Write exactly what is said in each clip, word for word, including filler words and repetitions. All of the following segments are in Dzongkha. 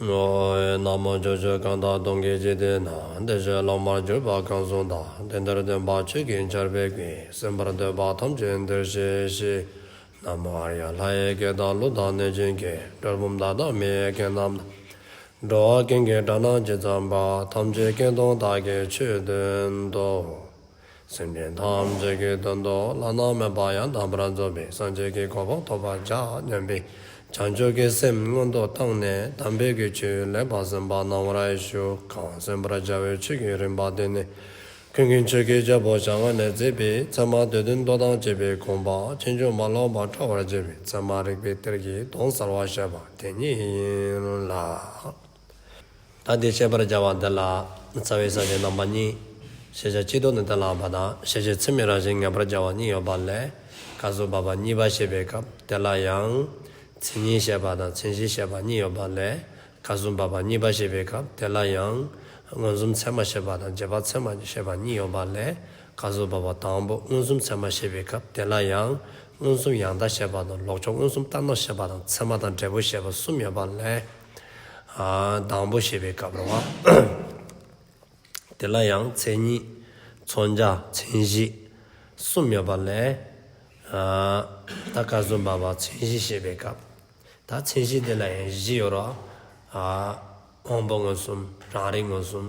ན་མོ། ཕྱོགས་བཅུ་གང་དག་སྟོང་གི་འཇིག་རྟེན་ན། བདེ་གཤེགས་སློབ་མར་གྱུར་པ་གང་གསུངས་དང་། དེ་འདིར་སྟོན་པ་ཆོས་ཀྱི་ཆར་འབེབས་ཀྱིས། གསན་པར་འདོད་པ་ཐམས་ཅད་འདིར་གཤེགས་ཤིག། ན་མོ་ཨཱརྱ། ལྷ་ཡི་སྐད་དང་ཀླུ་དང་གནོད་སྦྱིན་སྐད། གྲུལ་བུམ་དག་དང་མི་ཡི་སྐད་རྣམས་དང་། འགྲོ་བ་ཀུན་གྱི་སྒྲ་རྣམས་ཇི་ཙམ་པ། ཐམས་ཅད་སྐད་དུ་བདག་གིས་ཆོས་བསྟན་ཏོ། སེམས་ཅན་ཐམས་ཅད་ཀྱི་དོན་དུ་བླ་ན་མེད་པ་ཡང་དག་པར་རྫོགས་པའི་སངས་རྒྱས་ཀྱི་གོ་འཕང་ཐོབ་པར་བྱ་སྙམ་པའི་བྱང་ཆུབ་ཀྱི་སེམས་སྔོན་དུ་བཏང་ནས། དམ་པའི་གི་ཆོས་ལེགས་པར་གསན་པ་གནང་བར་ཞུ། གང་གསན་པར་བྱ་བའི་ཆོས་ཀྱི་རིམ་པ་དེ་ནི། ཀུན་མཁྱེན་ཆོས་ཀྱི་རྒྱལ་པོ་ཞལ་སྔ་ནས་མཛད་པའི་ཚད་མ་སྡེ་བདུན་མདོ་དང་བཅས་པའི་དགོངས་པ་ཕྱིན་ཅི་མ་ལོག་པར་འགྲེལ་བར་བྱེད་པའི་ཚད་མ་རིགས་པའི་གཏེར་གྱི་དོན་གསལ་བར་བཤད་པ་དེ་ཉིད་ཡིན་ལ། ད་འདི་བཤད་པར་བྱ་བ་འདི་ལ་རྩ་བའི་ས་བཅད་རྣམ་པ་གཉིས། ཤེས་བྱ་སྤྱི་ལྡོག་ནས་གཏན་ལ་དབབ་པ་དང་། ཤེས་བྱེད་ཚད་མའི་རང་བཞིན་ངེས་པར་བྱ་བ་གཉིས་ཡོད་པ་ལས། སྐབས་སུ་བབ་པ་གཉིས་པ་བཤད་པའི་སྐབས་དེ་ལ་ཡང་། མཚན་ཉིད་བཤད་པ་དང་མཚན་གཞི་བཤད་པ་གཉིས་ཡོད་པ་ལས། སྐབས་སུ་བབ་པ་གཉིས་པ་བཤད་པའི་སྐབས་དེ་ལ་ཡང་། མངོན་སུམ་ཚད་མ་བཤད་པ་དང་རྗེས་དཔག་ཚད་མ་བཤད་པ་གཉིས་ཡོད་པ་ལས། སྐབས་སུ་བབ་པ་དང་པོ་མངོན་སུམ་ཚད་མ་བཤད་པའི་སྐབས་དེ་ལ་ཡང་། མངོན་སུམ་ཡང་དག་བཤད་པ་དང་ལོག་ཕྱོགས་མངོན་སུམ་ལྟར་སྣང་བཤད་པ་དང་ཚད་མ་དང་འབྲས་བུ་བཤད་པ་གསུམ་ཡོད་པ་ལས། ཨ་དང་པོ་བཤད་པའི་སྐབས་རེད་བ། དེ་ལ་ཡང་མཚན་ཉིད། མཚོན་བྱ། མཚན་གཞི་གསུམ་ཡོད་པ་ལས། ཨ་ད་སྐབས་སུ་བབ་པ་མཚན་གཞི་བཤད་པའི་སྐབས། ད་མཚན་གཞི་དེ་ལ་ཡང་བཞི་ཡོད་རེད་བ། ཨ་དབང་པོ་མངོན་སུམ། རང་རིག་མངོན་སུམ།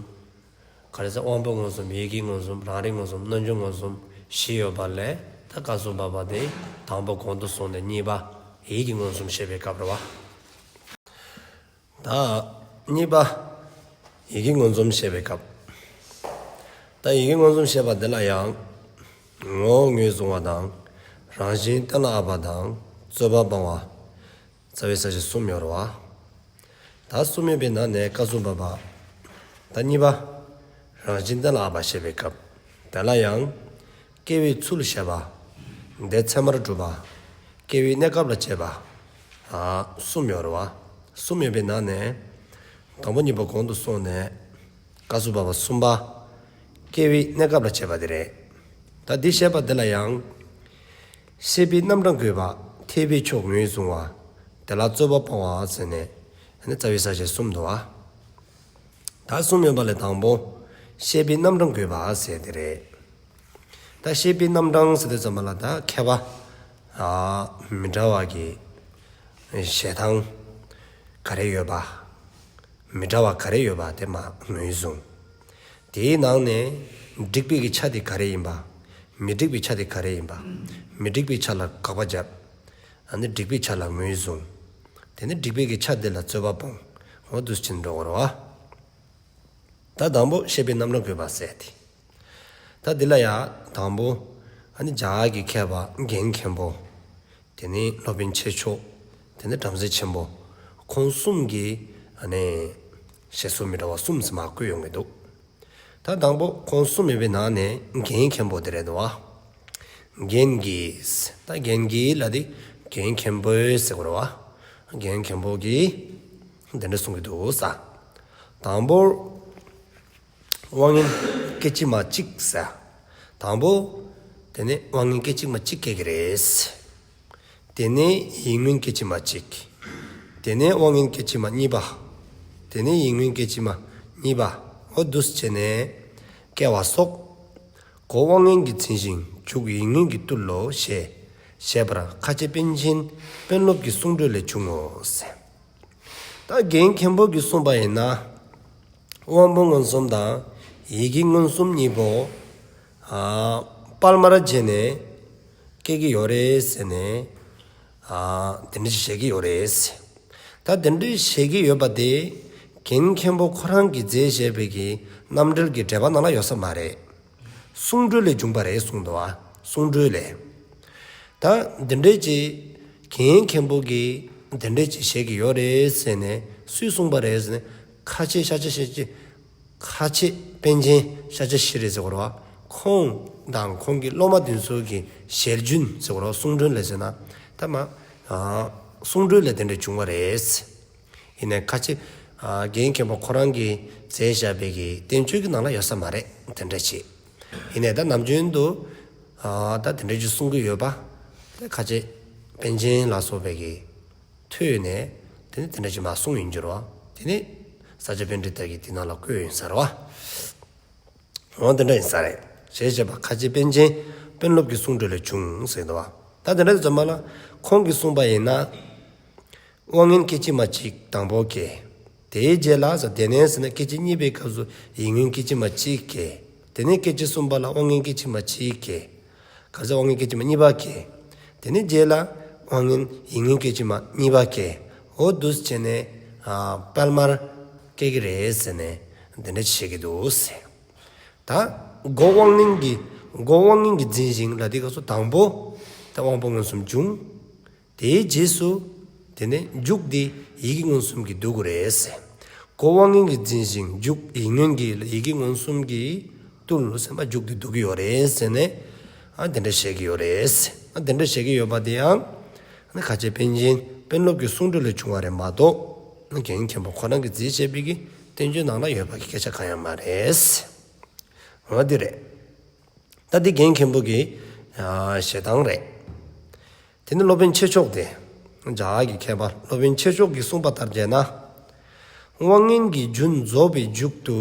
ག་རེ་ཟེར། དབང་པོ་མངོན་སུམ། ཡིད་ཀྱི་མངོན་སུམ། རང་རིག་མངོན་སུམ། རྣལ་འབྱོར་མངོན་སུམ་བཞི་ཡོད་པ་ལས། ད་སྐབས་སུ་བབ་པ་དེ་དང་པོ་གོང་དུ་སོང་ནས་གཉིས་པ་ཡིད་ཀྱི་མངོན་སུམ་བཤད་པའི་སྐབས་རེད་བ། ད་གཉིས་པ་ཡིད་ཀྱི་མངོན་སུམ་བཤད་པའི་སྐབས། ད་ཡིད་ཀྱི་མངོན་སུམ་བཤད་པ་འདི་ལ་ཡང་། ངོ་བོ་ངོས་བཟུང་བ་དང་། རང་བཞིན་གཏན་ལ་དབབ་པ་དང་། རྩོད་པ་སྤང་བ། རྩ་བའི་ས་བཅད་གསུམ་ཡོད་རེད་བ། ད་གསུམ་ཡོད་པའི་ནང་ནས་སྐབས་སུ་བབ་པ། ད་གཉིས་པ། རང་བཞིན་གཏན་ལ་དབབ་པ་བཤད་པའི་སྐབས། དེ་ལ་ཡང་། སྐྱེ་བའི་ཚུལ་བཤད་པ། དེ་ཚད་མར་གྲུབ་པ། སྐྱེ་བའི་གནས་སྐབས་ལ་དཔྱད་པ། ཨ་གསུམ་ཡོད་རེད་བ། གསུམ་ཡོད་པའི་ནང་ནས། དང་པོ་གཉིས་པ་གོང་དུ་སོང་ནས། སྐབས་སུ་བབ་པ་གསུམ་པ། སྐྱེ་བའི་གནས་སྐབས་ལ་དཔྱད་པ་དེ་རེད། ད་འདི་བཤད་པ་འདི་ལ་ཡང་། བཤད་པའི་རྣམ་གྲངས་དགོད་པ། འཐད་པའི་ཕྱོགས་ངོས་བཟུང་བ། དེ་ལ་རྩོད་པ་སྤང་བ་ཟེར་ནས། ཨ་ནི་རྩ་བའི་ས་བཅད་གསུམ་འདུག་བ། ད་གསུམ་ཡོད་པ་ལས་དང་པོ། བཤད་པའི་རྣམ་གྲངས་དགོད་པ་ཟེར་དེ་རེད། ད་བཤད་པའི་རྣམ་གྲངས་ཟེར་དུས་ཙམ་པ་ལ་ད་མཁས་པ། ཨ་མི་འདྲ་བ་གི་བཤད་སྟངས་ག་རེ་ཡོད་པ། མི་འདྲ་བ་ག་རེ་ཡོད་པ་དེ་མར་ངོས་བཟུང་། དེའི་ནང་ནས་འགྲིག་པའི་གི་ཆ་དེ་ག་རེ་ཡིན་པ། མི་འགྲིག་པའི་ཆ་དེ་ག་རེ་ཡིན་པ། མི་འགྲིག་པའི་ཆ་ལ་དགག་པ་བརྒྱབ། ཨ་ནི་འགྲིག་པའི་ཆ་ལ་ངོས་བཟུང་། དེ་ནས་འགྲིག་པའི་གི་ཆ་དེ་ལ་རྩོད་པ་སྤོང་། འོ་འདུག་སེ་བྱས་ནས་འགྲོ་དགོས་རེད་བ། ད་དང་པོ་བཤད་པའི་རྣམ་གྲངས་དགོད་པ་ཟེར་ཏེ། ད་འདི་ལ་ཡང་དང་པོ། ཨ་ནི་རྒྱ་གར་གྱི་མཁས་པ་རྒན་མཁན་པོ། དེ་ནས་སློབ་དཔོན་ཆོས་མཆོག། དེ་ནས་བྲམ་ཟེ་ཆེན་པོ། ཁོང་གསུམ་གྱིས་ཨ་ནི་བཤད་སྲོལ་མི་འདྲ་བ་གསུམ་ཟེར་མར་བཀོད་ཡོང་གི་འདུག། ད་དང་པོ་ཁོང་གསུམ་ཡོད་པའི་ནང་ནས་རྒན་མཁན་པོ་དེ་རེད་འདུག་བ། རྒན་གྱིས། ད་རྒན་གྱིས་ལབ་དེ་རྒན་མཁན་པོས་ཟེར་དགོས་རེད་བ། རྒན་མཁན་པོ་གིས་འདི་འདྲ་གསུང་གི་འདུག་ས། དང་པོར་དབང་མངོན་སྐད་ཅིག་མ་གཅིག་ཟེར། དང་པོ། དེ་ནས་དབང་མངོན་སྐད་ཅིག་མ་གཅིག་སྐྱེ་གི་རེད། དེ་ནས་ཡིད་མངོན་སྐད་ཅིག་མ་གཅིག། དེ་ནས་དབང་མངོན་སྐད་ཅིག་མ་གཉིས་པ། དེ་ནས་ཡིད་མངོན་སྐད་ཅིག་མ་གཉིས་པ། འོ་འདུག་སེ་བྱས་ནས་སྐྱེ་བ་སོགས། གོ་དབང་མངོན་གྱིས་འཛིན་ཞིང་འཇུག་ཡིད་མངོན་གྱི་རྟུལ་ལོ་ཞེས་བཤད་པར་ཁ་ཆེ་པཎ་ཆེན་དཔོན་སློབ་ཀྱི་གསུང་སྒྲོས་ལས་འབྱུང་ངོ་ཟེར། ད་རྒན་མཁན་པོ་གིས་གསུངས་པ་ཡིན་ན། དབང་པོ་མངོན་སུམ་དང་ཡིད་ཀྱི་མངོན་སུམ་གཉིས་པོ། ཨ་དཔར་མར་བྱས་ནས་སྐྱེ་གི་ཡོད་རེད་ཟེར་ནས། ཨ་དེ་འདྲ་ཞིག་བཤད་ཀྱི་ཡོད་རེད་ཟེར། ད་དེ་འདྲ་བཤད་ཀྱི་ཡོད་པ་དེ། རྒན་མཁན་པོ་ཁོ་རང་གིས་མཛད་བཞག་པའི་གི་རྣམ་འགྲེལ་གྱི་འགྲེལ་པ་ནང་ལ་ཡོད་ས་མ་རེད། གསུང་སྒྲོས་ལས་བྱུང་བ་རེད་གསུངས་འདུག་བ། གསུང་སྒྲོས་ལས། ད་འདི་འདྲས་ཅིག་རྒན་མཁན་པོ་གིས་འདི་འདྲས་ཅིག་བཤད་ཀྱི་ཡོད་རེད་ཟེར་ནས་སུས་གསུངས་པ་རེད་ཟེར་ནས། ཁ་ཆེ་ཤཱཀྱ་ཤྲཱི། ཁ་ཆེ་པཎ་ཆེན་ཤཱཀྱ་ཤྲཱི་ཟེར་དགོས་རེད་བ། ཁོང་དང་ཁོང་གི་སློབ་མ་དེ་ཚོ་གི་ཞལ་རྒྱུན་ཟེར་དགོས་རེད་བ། གསུང་སྒྲོས་ལས་ཟེར་ན། ད་མ་ཨ་གསུང་སྒྲོས་ལས་དེ་འདྲས་བྱུང་བ་རེད། ཡིན་ནའི་ཁ་ཆེ་ཨ་རྒན་མཁན་པོ་ཁོ་རང་གིས་མཛད་བཞག་པའི་གི་བསྟན་བཅོས་ཀྱི་ནང་ལ་ཡོད་ས་མ་རེད་དེ་འདྲ་ཅིག། ཡིན་ནའི་ད་ནམ་རྒྱུན་དུ་ཨ་ད་དེ་འདྲ་ཅིག་གསུང་གི་ཡོད་པ། ད་ཁ་ཆེ་པཎ་ཆེན་ལ་སོགས་པའི་གི་ཐོས་ནས་དེ་ནི་དེ་འདྲ་ཅིག་མར་གསུངས་ཡིན་རྒྱུ་རེད་བ། དེ་ནི་ས་སྐྱ་པཎྜི་ཏ་གིས་དེ་ནང་ལ་བཀོད་ཡོད་ས་རེད་བ། འོ་དེ་འདྲ་ཡིན་ས་རེད། ཞེས་བཤད་པ་ཁ་ཆེ་པཎ་ཆེན་དཔོན་སློབ་ཀྱི་གསུང་སྒྲོས་ལས་བྱུང་ཟེར་འདུག་བ། ད་དེ་འདྲ་ཙམ་མ་ལ་ཁོང་གིས་གསུངས་པ་ཡིན་ན། དབང་མངོན་སྐད་ཅིག་མ་གཅིག་དང་པོ་སྐྱེ། དེའི་རྗེས་ལ་ཟེར་དེ་ནས་ཟེར་ན་སྐད་ཅིག་གཉིས་པའི་སྐབས་སུ་ཡིད་མངོན་སྐད་ཅིག་མ་གཅིག་སྐྱེ། དེ་ནས་སྐད་ཅིག་གསུམ་པ་ལ་དབང་མངོན་སྐད་ཅིག་མ་གཅིག་སྐྱེ། ག་ཚོད་དབང་མངོན་སྐད་ཅིག་མ་གཉིས་པ་སྐྱེ། དེ་ནས་རྗེས་ལ་དབང་མངོན་ཡིད་མངོན་སྐད་ཅིག་མ་གཉིས་པ་སྐྱེ། འོ་འདུག་སེ་བྱས་ནས་ཨ་དཔལ་མར་སྐྱེ་གི་རེད་ཟེར་ནས་དེ་འདྲ་བཤད་ཀྱི་འདུག་ཟེར། ད་སྒོ་དབང་མངོན་གྱི་སྒོ་དབང་མངོན་གྱིས་འཛིན་ཞིང་ལ་དེ་སྐབས་སུ་དང་པོ་ད་དབང་པོ་མངོན་སུམ་འབྱུང་། དེའི་རྗེས་སུ་དེ་ནས་མཇུག་དེ་ཡིད་ཀྱི་མངོན་སུམ་གྱིས་བསྡུ་དགོས་རེད་ཟེར། སྒོ་དབང་མངོན་གྱིས་འཛིན་ཞིང་མཇུག་ཡིད་མངོན་གྱིས་ཡིད་ཀྱི་མངོན་སུམ་གྱིས་བསྡུ་ལ་ཟེར་མ་མཇུག་དེ་བསྡུ་གི་ཡོད་རེད་ཟེར་ནས་ཨ་དེ་འདྲ་བཤད་ཀྱི་ཡོད་རེད་ཟེར། ཨ་དེ་འདྲ་བཤད་ཀྱི་ཡོད་པ་དེ་ཡང་ཨ་ནི་ཁ་ཆེ་པཎ་ཆེན་དཔོན་སློབ་ཀྱི་གསུང་སྒྲོས་ལས་བྱུང་བ་རེད་མ་གཏོགས་ཨ་རྒན་མཁན་པོ་ཁོ་རང་གིས་མཛད་བྱས་པའི་གི་བསྟན་བཅོས་ནང་ལ་ཡོད་པ་གི་སྐད་ཆ་གང་ཡང་མ་རེད་ཟེར། འོ་དེ་རེད། ད་འདི་རྒན་མཁན་པོ་གི་ཨ་བཤད་སྟངས་རེད། དེ་ནི་སློབ་དཔོན་ཆོས་མཆོག་སྟེ། རྒྱ་གར་གྱི་མཁས་པ་སློབ་དཔོན་ཆོས་མཆོག་གིས་གསུངས་པ་ལྟར་བྱས་ན། དབང་མངོན་གྱི་རྒྱུན་རྫོགས་པའི་མཇུག་ཏུ་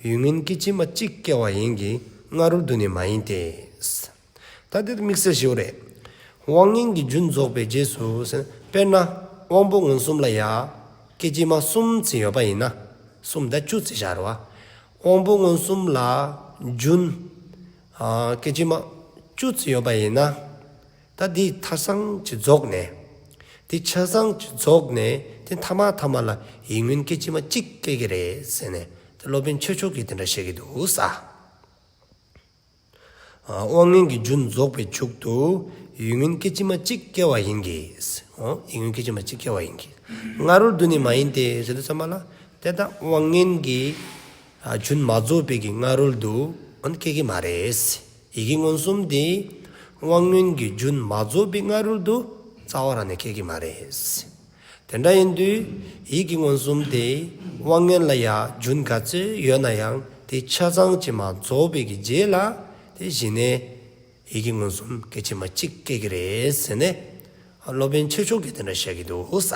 ཡིད་མངོན་སྐད་ཅིག་མ་གཅིག་སྐྱེ་བ་ཡིན་གྱི་སྔ་རོལ་དུ་ནི་མ་ཡིན་ཏེ། ད་འདི་དམིགས་བསལ་ཞིག་རེད། དབང་མངོན་གྱི་རྒྱུན་རྫོགས་པའི་རྗེས་སུ་ཟེར་དཔེར་ན་དབང་པོ་མངོན་སུམ་ལ་ཡ་སྐད་ཅིག་མ་གསུམ་ཙམ་ཡོད་པ་ཡིན་ན། གསུམ་དང་བཅུ་ཙམ་བཞག་རོགས། དབང་པོ་མངོན་སུམ་ལ་རྒྱུན་ཨ་སྐད་ཅིག་མ་བཅུ་ཙམ་ཡོད་པ་ཡིན་ན། ད་འདི་ཆ་ཚང་ཅིག་རྫོགས་ནས། འདི་ཆ་ཚང་ཅིག་རྫོགས་ནས་འདི་ཐ་མ་ཐ་མ་ལ་ཡིད་མངོན་སྐད་ཅིག་མ་གཅིག་སྐྱེ་གི་རེད་ཟེར་ནས་འདི་སློབ་དཔོན་ཆོས་མཆོག་གིས་དེ་འདྲ་བཤད་ཀྱི་འདུག་ས། ཨ་དབང་མངོན་གྱི་རྒྱུན་རྫོགས་པའི་མཇུག་ཏུ་ཡིད་མངོན་སྐད་ཅིག་མ་གཅིག་སྐྱེ་བ་ཡིན་གྱི། ཨོ་ཡིད་མངོན་སྐད་ཅིག་མ་གཅིག་སྐྱེ་བ་ཡིན་གྱི། སྔ་རོལ་དུ་ནི་མ་ཡིན་ཏེ་ཟེར་དུས་ཙམ་པ་ལ་དེ་ད་དབང་མངོན་གྱི་ཨ་རྒྱུན་མ་རྫོགས་པའི་གི་སྔ་རོལ་དུ་ཨོ་སྐྱེ་གི་མ་རེད། ཡིད་ཀྱི་མངོན་སུམ་དེ་དབང་མངོན་གྱི་རྒྱུན་མ་རྫོགས་པའི་སྔ་རོལ་དུ་རྩ་བ་རང་ནས་སྐྱེ་གི་མ་རེད། དེ་འདྲ་ཡིན་དུས་ཡིད་ཀྱི་མངོན་སུམ་དེ་དབང་མངོན་ལ་ཡ་རྒྱུན་ག་ཚོད་ཡོད་ན་ཡང་དེ་ཆ་ཚང་ཅིག་མ་རྫོགས་པའི་གི་རྗེས་ལ་དེ་གཞི་ནས་ཡིད་ཀྱི་མངོན་སུམ་སྐད་ཅིག་མ་གཅིག་སྐྱེ་གི་རེད་ཟེར་ནས་སློབ་དཔོན་ཆོས་མཆོག་གིས་དེ་འདྲ་བཤད་ཀྱི་འདུག་ས།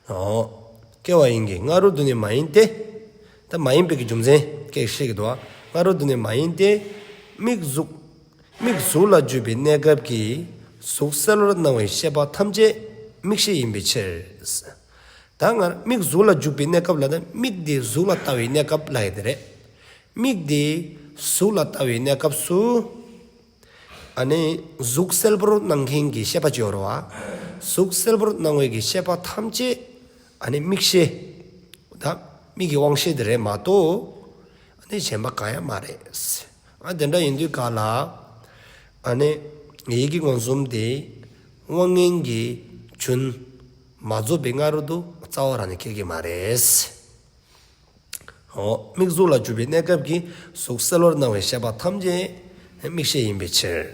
ཨོ། སྐྱེ་བ་ཡིན་གྱི་སྔ་རོལ་དུ་ནི་མ་ཡིན་ཏེ། ད་མ་ཡིན་པའི་གི་རྒྱུ་མཚན་སྐད་བཤད་ཀྱི་འདུག་ཨ། སྔ་རོལ་དུ་ནི་མ་ཡིན་ཏེ། མིག་གཟུགས། མིག་གཟུགས་ལ་འཇུག་པའི་གནས་སྐབས་ཀྱི་གཟུགས་གསལ་བར་སྣང་བའི་ཤེས་པ་ཐམས་ཅད་མིག་ཤེས་ཡིན་པའི་ཕྱིར། ད་ང་མིག་གཟུགས་ལ་འཇུག་པའི་གནས་སྐབས་ལ་ད་མིག་དེ་གཟུགས་ལ་ལྟ་བའི་གནས་སྐབས་ལ་ཡོད་དེ་རེད། མིག་དེ་གཟུགས་ལ་ལྟ་བའི་གནས་སྐབས་སུ། ཨ་ནི་གཟུགས་གསལ་པོར་སྣང་མཁན་གྱི་ཤེས་པ་ཅིག་ཡོད་རེད་བ། གཟུགས་གསལ་པོར་སྣང་བའི་གི་ཤེས་པ་ཐམས་ཅད་ཨ་ནི་མིག་ཤེས། ད་མིག་གི་དབང་ཤེས་དེ་རེད་མ་གཏོགས་ཨ་ནི་གཞན་པ་གང་ཡང་མ་རེད། ཨ་དེ་འདྲ་ཡིན་དུས་ག་ལ་ཨ་ནི་ཡིད་ཀྱི་མངོན་སུམ་དེ་དབང་མངོན་གྱི་རྒྱུན་མ་རྫོགས་པའི་སྔ་རོལ་དུ་རྩ་བ་རང་ནས་སྐྱེ་གི་མ་རེད། འོ། མིག་གཟུགས་ལ་འཇུག་པའི་གནས་སྐབས་ཀྱི་གཟུགས་གསལ་བར་སྣང་བའི་ཤེས་པ་ཐམས་ཅད་མིག་ཤེས་ཡིན་པའི་ཕྱིར།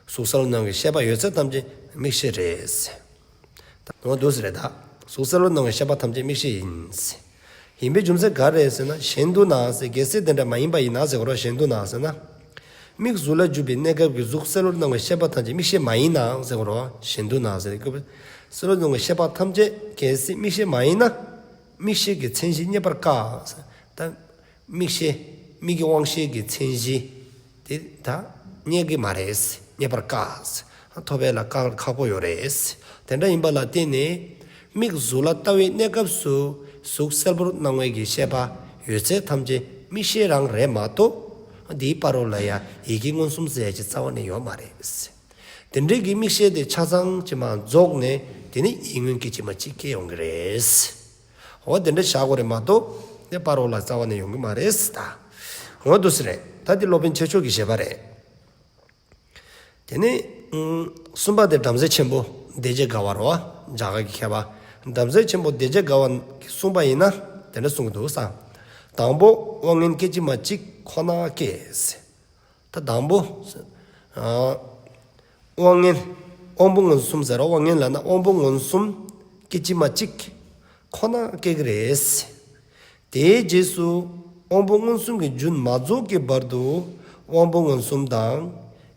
གཟུགས་གསལ་བར་སྣང་བའི་ཤེས་པ་ཡོད་ཚད་ཐམས་ཅད་མིག་ཤེས་རེད། ད་འོ་འདུག་སེ་རེད་ད། གཟུགས་གསལ་བར་སྣང་བའི་ཤེས་པ་ཐམས་ཅད་མིག་ཤེས་ཡིན། ཡིན་པའི་རྒྱུ་མཚན་ག་རེ་ཟེར་ན་གཞན་དུ་ན་ཟེར། གལ་སྲིད་དེ་འདྲ་མ་ཡིན་པ་ཡིན་ན་ཟེར་གོ་རོ། གཞན་དུ་ན་ཟེར་ན། མིག་གཟུགས་ལ་འཇུག་པའི་གནས་སྐབས་ཀྱི་གཟུགས་གསལ་བར་སྣང་བའི་ཤེས་པ་ཐམས་ཅད་མིག་ཤེས་མ་ཡིན་ན་ཟེར་གོ་རོ། གཞན་དུ་ན་ཟེར། གཟུགས་གསལ་བར་སྣང་བའི་ཤེས་པ་ཐམས་ཅད་གལ་སྲིད་མིག་ཤེས་མ་ཡིན་ན། མིག་ཤེས་ཀྱི་མཚན་གཞི་རྙེད་པར་དཀའ། ད་མིག་ཤེས་མིག་གི་དབང་ཤེས་ཀྱི་མཚན་གཞི་དེ་ད་རྙེད་ཀྱི་མ་རེད། རྙེད་པར་དཀའ། ཐོབ་པ་ལ་དཀའ་ཁག་པོ་ཡོད་རེད། དེ་འདྲ་ཡིན་པ་ལ་བརྟེན་ནས་མིག་གཟུགས་ལ་ལྟ་བའི་གནས་སྐབས་སུ་གཟུགས་གསལ་པོར་སྣང་བའི་གི་ཤེས་པ་ཡོད་ཚད་ཐམས་ཅད་མིག་ཤེས་རང་རེད་མ་གཏོགས་དེའི་བར་རོ་ལ་ཡ་ཡིད་ཀྱི་མངོན་སུམ་ཟེར་ཡ་ཅིག་རྩ་བ་ནས་ཡོད་མ་རེད། དེ་འདྲའི་གི་མིག་ཤེས་དེ་ཆ་ཚང་ཅིག་མ་རྫོགས་ནས་དེ་ནི་ཡིད་མངོན་སྐད་ཅིག་མ་གཅིག་སྐྱེ་ཡོང་གི་རེད། འོ་དེ་འདྲ་བཞག་དགོས་རེད་མ་གཏོགས་དེ་བར་རོ་ལ་རྩ་བ་ནས་ཡོང་གི་མ་རེད་ད། འོ་འདུག་སེ་རེད། ད་དེ་སློབ་དཔོན་ཆོས་མཆོག་གི་བཞེད་པ་རེད། དེ་ནས་ཨུམ་གསུམ་པ་དེ་བྲམ་ཟེ་ཆེན་པོ་བདེ་བྱེད་དགའ་བ་རེད་བ། རྒྱ་གར་གྱི་མཁས་པ་བྲམ་ཟེ་ཆེན་པོ་བདེ་བྱེད་དགའ་བ་གིས་གསུངས་པ་ཡིན་ན་དེ་འདྲ་གསུང་གི་འདུག་ས། དང་པོ་དབང་མངོན་སྐད་ཅིག་མ་གཅིག་ཁོ་ན་སྐྱེ། ད་དང་པོ། ཨ་དབང་མངོན། དབང་པོ་མངོན་སུམ་ཟེར་རོ། དབང་མངོན་ལབ་ན་དབང་པོ་མངོན་སུམ་སྐད་ཅིག་མ་གཅིག་ཁོ་ན་སྐྱེ་གི་རེད། དེའི་རྗེས་སུ་དབང་པོ་མངོན་སུམ་གྱི་རྒྱུན་མ་རྫོགས་ཀྱི་བར་དུ་དབང་པོ་མངོན་སུམ་དང་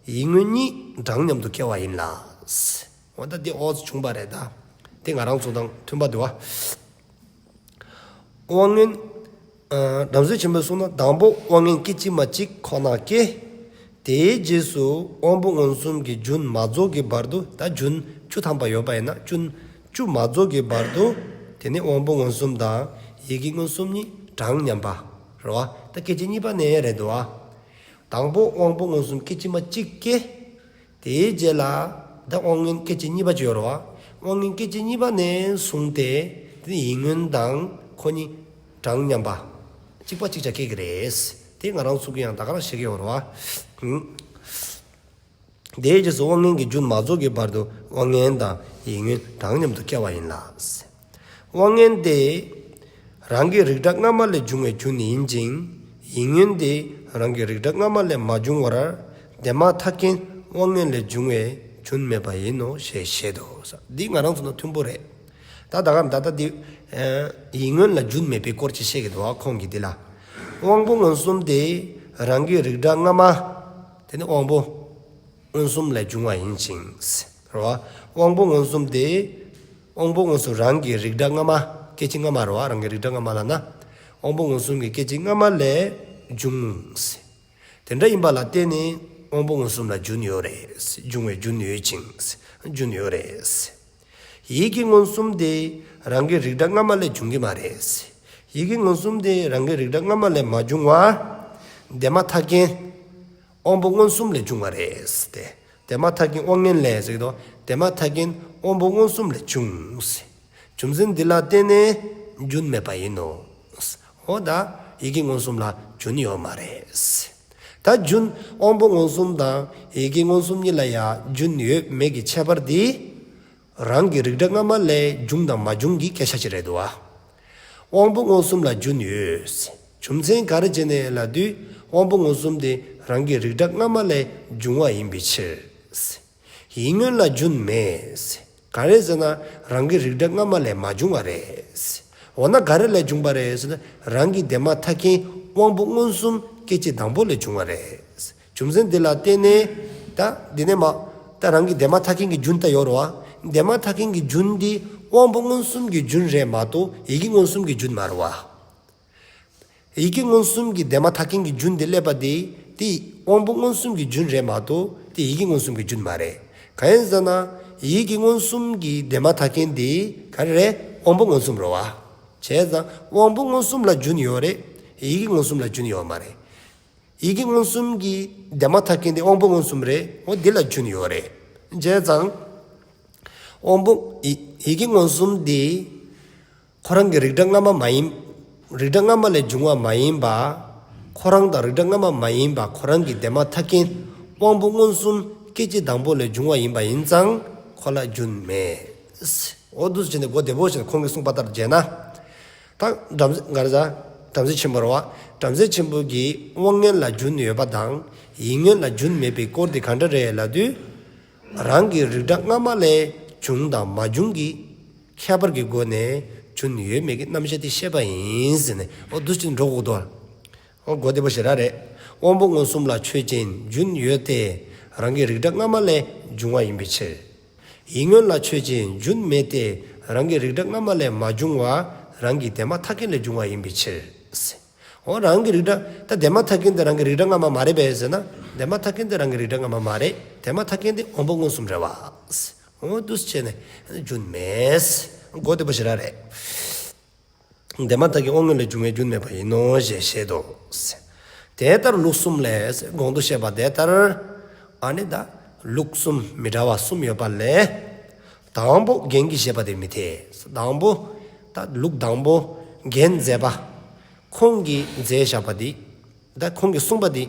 ཡིད་མངོན་གཉིས་གྲངས་མཉམ་དུ་སྐྱེ་བ་ཡིན་ལ། འོ་ད་དེ་འོ་བྱུང་བ་རེད་ད། དེ་ང་རང་ཚོ་དང་མཐུན་པ་འདུག་བ། དབང་མངོན། ཨ་བྲམ་ཟེ་ཆེན་པོས་གསུངས་ན། དང་པོ་དབང་མངོན་སྐད་ཅིག་མ་གཅིག་ཁོ་ན་སྐྱེ། དེའི་རྗེས་སུ་དབང་པོ་མངོན་སུམ་གྱི་རྒྱུན་མ་རྫོགས་ཀྱི་བར་དུ། ད་རྒྱུན་བཅུ་ཐམ་པ་ཡོད་པ་ཡིན་ན། རྒྱུན་བཅུ་མ་རྫོགས་ཀྱི་བར་དུ། དེ་ནི་དབང་པོ་མངོན་སུམ་དང་ཡིད་ཀྱི་མངོན་སུམ་གཉིས་གྲངས་མཉམ་པ་རེད་བ། ད་སྐད་ཅིག་གཉིས་པ་ནས་རེད་འདུག་བ། དང་པོ་དབང་པོ་མངོན་སུམ་སྐད་ཅིག་མ་གཅིག་སྐྱེ། དེའི་རྗེས་ལ་ད་དབང་མངོན་སྐད་ཅིག་གཉིས་པ་ཅིག་ཡོད་རེད་བ། དབང་མངོན་སྐད་ཅིག་གཉིས་པ་ནས་བཟུང་སྟེ། དེ་ནི་ཡིད་མངོན་དང་ཁོ་གཉིས་གྲངས་མཉམ་པ། གཅིག་པ་གཅིག་ཆ་སྐྱེ་གི་རེད། དེ་ང་རང་ཚོ་གིས་ཡང་ད་ག་རང་ཤེས་ཀྱི་ཡོད་རེད་བ། དེའི་རྗེས་སུ་དབང་མངོན་གྱི་རྒྱུན་མ་རྫོགས་ཀྱི་བར་དུ། དབང་མངོན་དང་ཡིད་མངོན་གྲངས་མཉམ་དུ་སྐྱེ་བ་ཡིན་ལ། དབང་མངོན་དེ་རང་གི་རིགས་འདྲ་སྔ་མ་ལས་བྱུང་བའི་རྒྱུན་ཡིན་ཅིང་། ཡིད་མངོན་དེ་རང་གི་རིགས་འདྲ་སྔ་མ་ལས་མ་བྱུང་བར། དེ་མ་ཐག་རྐྱེན་དབང་མངོན་ལས་བྱུང་བའི་རྒྱུན་མེད་པ་ཡིན་ནོ་ཞེས་བཞེད་དོ། འདི་ང་རང་ཚོ་དང་མཐུན་པོ་རེད། ད་ད་ག་ད་ལྟ་འདི་ཡིད་མངོན་ལ་རྒྱུན་མེད་པའི་སྐོར་ཅིག་བཤད་ཀྱི་འདུག་བ། ཁོང་གིས་འདི་ལ། དབང་པོ་མངོན་སུམ་དེ་རང་གི་རིགས་འདྲ་སྔ་མ། དེ་ནི་དབང་པོ་མངོན་སུམ་ལས་བྱུང་བ་ཡིན་ཅིང་། རེད་བ། དབང་པོ་མངོན་སུམ་དེ། དབང་པོ་མངོན་སུམ་རང་གི་རིགས་འདྲ་སྔ་མ། སྐད་ཅིག་སྔ་མ་རེད་བ། རང་གི་རིགས་འདྲ་སྔ་མ་ལབ་ན། དབང་པོ་མངོན་སུམ་གྱི་སྐད་ཅིག་སྔ་མ་ལས་བྱུང་། དེ་འདྲ་ཡིན་པ་ལ་བརྟེན་ནས་དབང་པོ་མངོན་སུམ་ལ་རྒྱུན་ཡོད་རེད། འབྱུང་བའི་རྒྱུན་ཡོད་ཅིང་། རྒྱུན་ཡོད་རེད། ཡིད་ཀྱི་མངོན་སུམ་དེ་རང་གི་རིགས་འདྲ་སྔ་མ་ལས་འབྱུང་གི་མ་རེད། ཡིད་ཀྱི་མངོན་སུམ་དེ་རང་གི་རིགས་འདྲ་སྔ་མ་ལས་མ་བྱུང་བར། དེ་མ་ཐག་རྐྱེན་དབང་པོ་མངོན་སུམ་ལས་བྱུང་བ་རེད་དེ། དེ་མ་ཐག་རྐྱེན་དབང་མངོན་ལས་ཟེར་གྱི་འདུག་དེ་མ་ཐག་རྐྱེན་དབང་པོ་མངོན་སུམ་ལས་བྱུང་། རྒྱུ་མཚན་འདི་ལ་བརྟེན་ནས་རྒྱུན་མེད་པ་ཡིན་ནོ། འོ་ད་ཡིད་ཀྱི་མངོན་སུམ་ལ་རྒྱུན་ཡོད་མ་རེད། ད་རྒྱུན་དབང་པོ་མངོན་སུམ་དང་ཡིད་ཀྱི་མངོན་སུམ་གཉིས་ལ་ཡང་རྒྱུན་ཡོད་མེད་ཀྱི་ཁྱད་པར་འདི། རང་གི་རིགས་འདྲ་སྔ་མ་ལས་བྱུང་དང་མ་བྱུང་གི་སྐད་ཆ་ཅིག་རེད་འདུག་བ། དབང་པོ་མངོན་སུམ་ལ་རྒྱུན་ཡོད། རྒྱུ་མཚན་ག་རེ་བྱས་ནས་ལབ་དུས། དབང་པོ་མངོན་སུམ་དེ་རང་གི་རིགས་འདྲ་སྔ་མ་ལས་བྱུང་བ་ཡིན་པའི་ཕྱིར། ཡིད་མངོན་ལ་རྒྱུན་མེད། ག་རེ་ཟེར་ན་རང་གི་རིགས་འདྲ་སྔ་མ་ལས་མ་བྱུང་བ་རེད། འོ་ན་ག་རེ་ལས་བྱུང་བ་རེད་ཟེར་ན། རང་གི་དེ་མ་ཐག་རྐྱེན་དབང་པོ་མངོན་སུམ་སྐད་ཅིག་དང་པོ་ལས་བྱུང་བ་རེད། རྒྱུ་མཚན་འདི་ལ་བརྟེན་ནས། ད་འདི་ནས་མ། ད་རང་གི་དེ་མ་ཐག་རྐྱེན་གྱི་རྒྱུན་ད་ཡོད་རེད་བ། དེ་མ་ཐག་རྐྱེན་གྱི་རྒྱུན་འདི་དབང་པོ་མངོན་སུམ་གྱི་རྒྱུན་རེད་མ་གཏོགས་ཡིད་ཀྱི་མངོན་སུམ་གྱི་རྒྱུན་མ་རེད་བ། ཡིད་ཀྱི་མངོན་སུམ་གྱི་དེ་མ་ཐག་རྐྱེན་གྱི་རྒྱུན་འདི་སླེབས་པ་དེ། དེ་དབང་པོ་མངོན་སུམ་གྱི་རྒྱུན་རེད་མ་གཏོགས་དེ་ཡིད་ཀྱི་མངོན་སུམ་གྱི་རྒྱུན་མ་རེད། གང་ཡིན་ཟེར་ན། ཡིད་ཀྱི་མངོན་སུམ་གྱི་དེ་མ་ཐག་རྐྱེན་དེ་ག་རེ་རེད། དབང་པོ་མངོན་སུམ་རེད་བ། བྱས་ཙང་དབང་པོ་མངོན་སུམ་ལ་རྒྱུན་ཡོད་རེད། ཡིད་ཀྱི་མངོན་སུམ་ལ་རྒྱུན་ཡོད་མ་རེད། ཡིད་ཀྱི་མངོན་སུམ་གྱི་དེ་མ་ཐག་རྐྱེན་དེ་དབང་པོ་མངོན་སུམ་རེད། འོ་དེ་ལ་རྒྱུན་ཡོད་རེད། བྱས་ཙང་། དབང་པོ་ཡིད་ཡིད་ཀྱི་མངོན་སུམ་དེ་ཁོ་རང་གི་རིགས་འདྲ་སྔ་མ་མ་ཡིན། རིགས་འདྲ་སྔ་མ་ལས་བྱུང་བ་མ་ཡིན་པ། ཁོ་རང་དང་རིགས་འདྲ་སྔ་མ་མ་ཡིན་པ་ཁོ་རང་གི་དེ་མ་ཐག་རྐྱེན་དབང་པོ་མངོན་སུམ་སྐད་ཅིག་དང་པོ་ལས་བྱུང་བ་ཡིན་པ་ཡིན་ཙང་ཁོ་ལ་རྒྱུན་མེད། འོ་འདུག་སེ་བྱས་ནས་གོ་བདེ་པོ་བྱས་ནས་ཁོང་གིས་གསུངས་པ་ལྟར་བྱས་ན། ད་བྲམ་ཟེ་ག་རེ་ཟ། བྲམ་ཟེ་ཆེན་པོ་རེད་བ། བྲམ་ཟེ་ཆེན་པོ་གིས་དབང་མངོན་ལ་རྒྱུན་ཡོད་པ་དང་ཡིད་མངོན་ལ་རྒྱུན་མེད་པའི་སྐོར་དེ་ག་འདྲ་རེད་ལབ་དུས། རང་གི་རིགས་འདྲ་སྔ་མ་ལས་བྱུང་དང་མ་བྱུང་གི་ཁྱད་པར་གྱི་སྒོ་ནས་རྒྱུན་ཡོད་མེད་ཀྱི་རྣམ་གཞག་དེ་བཤད་པ་ཡིན་ཟེར་ནས། འོ་འདུག་སེ་འགྲོ་དགོས་འདུག། འོ་གོ་བདེ་པོ་ཞེ་དྲག་རེད། དབང་པོ་མངོན་སུམ་ལ་ཆོས་ཅན་རྒྱུན་ཡོད་དེ། རང་གི་རིགས་འདྲ་སྔ་མ་ལས་བྱུང་བ་ཡིན་པའི་ཕྱིར། ཡིད་མངོན་ལ་ཆོས་ཅན་རྒྱུན་མེད་དེ། རང་གི་རིགས་འདྲ་སྔ་མ་ལས་མ་བྱུང་བ་རང་གི་དེ་མ་ཐག་རྐྱེན་ལས་བྱུང་བ་ཡིན་པའི་ཕྱིར། འོ་རང་གི་རིགས་འདྲ། ད་དེ་མ་ཐག་རྐྱེན་དེ་རང་གི་རིགས་འདྲ་སྔ་མ་མ་རེད་པས་ཟེར་ན། དེ་མ་ཐག་རྐྱེན་དེ་རང་གི་རིགས་འདྲ་སྔ་མ་མ་རེད། དེ་མ་ཐག་རྐྱེན་དེ་དབང་པོ་མངོན་སུམ་རེད་བ། འོ་འདུག་སེ་བྱས་ནས་རྒྱུན་མེད། གོ་བདེ་པོ་ཞེ་དྲག་རེད། དེ་མ་ཐག་རྐྱེན་དབང་མངོན་ལས་བྱུང་བའི་རྒྱུན་མེད་པ་ཡིན་ནོ་ཞེས་བཤད་དོ། དེ་ལྟར་ལུགས་གསུམ་ལས། གོང་དུ་བཤད་པ་དེ་ལྟར། ཨ་ནི་ད་ལུགས་གསུམ་མི་འདྲ་བ་གསུམ་ཡོད་པ་ལས། དང་པོ་རྒྱན་གྱིས་བཤད་པ་དེ་མི་འཐད། དང་པོ། ད་ལུགས་དང་པོ་རྒྱན་མཛད་པ། ཁོང་གིས་མཛད་བཞག་པ་འདི། ད་ཁོང་གིས་གསུངས་པ་འདི་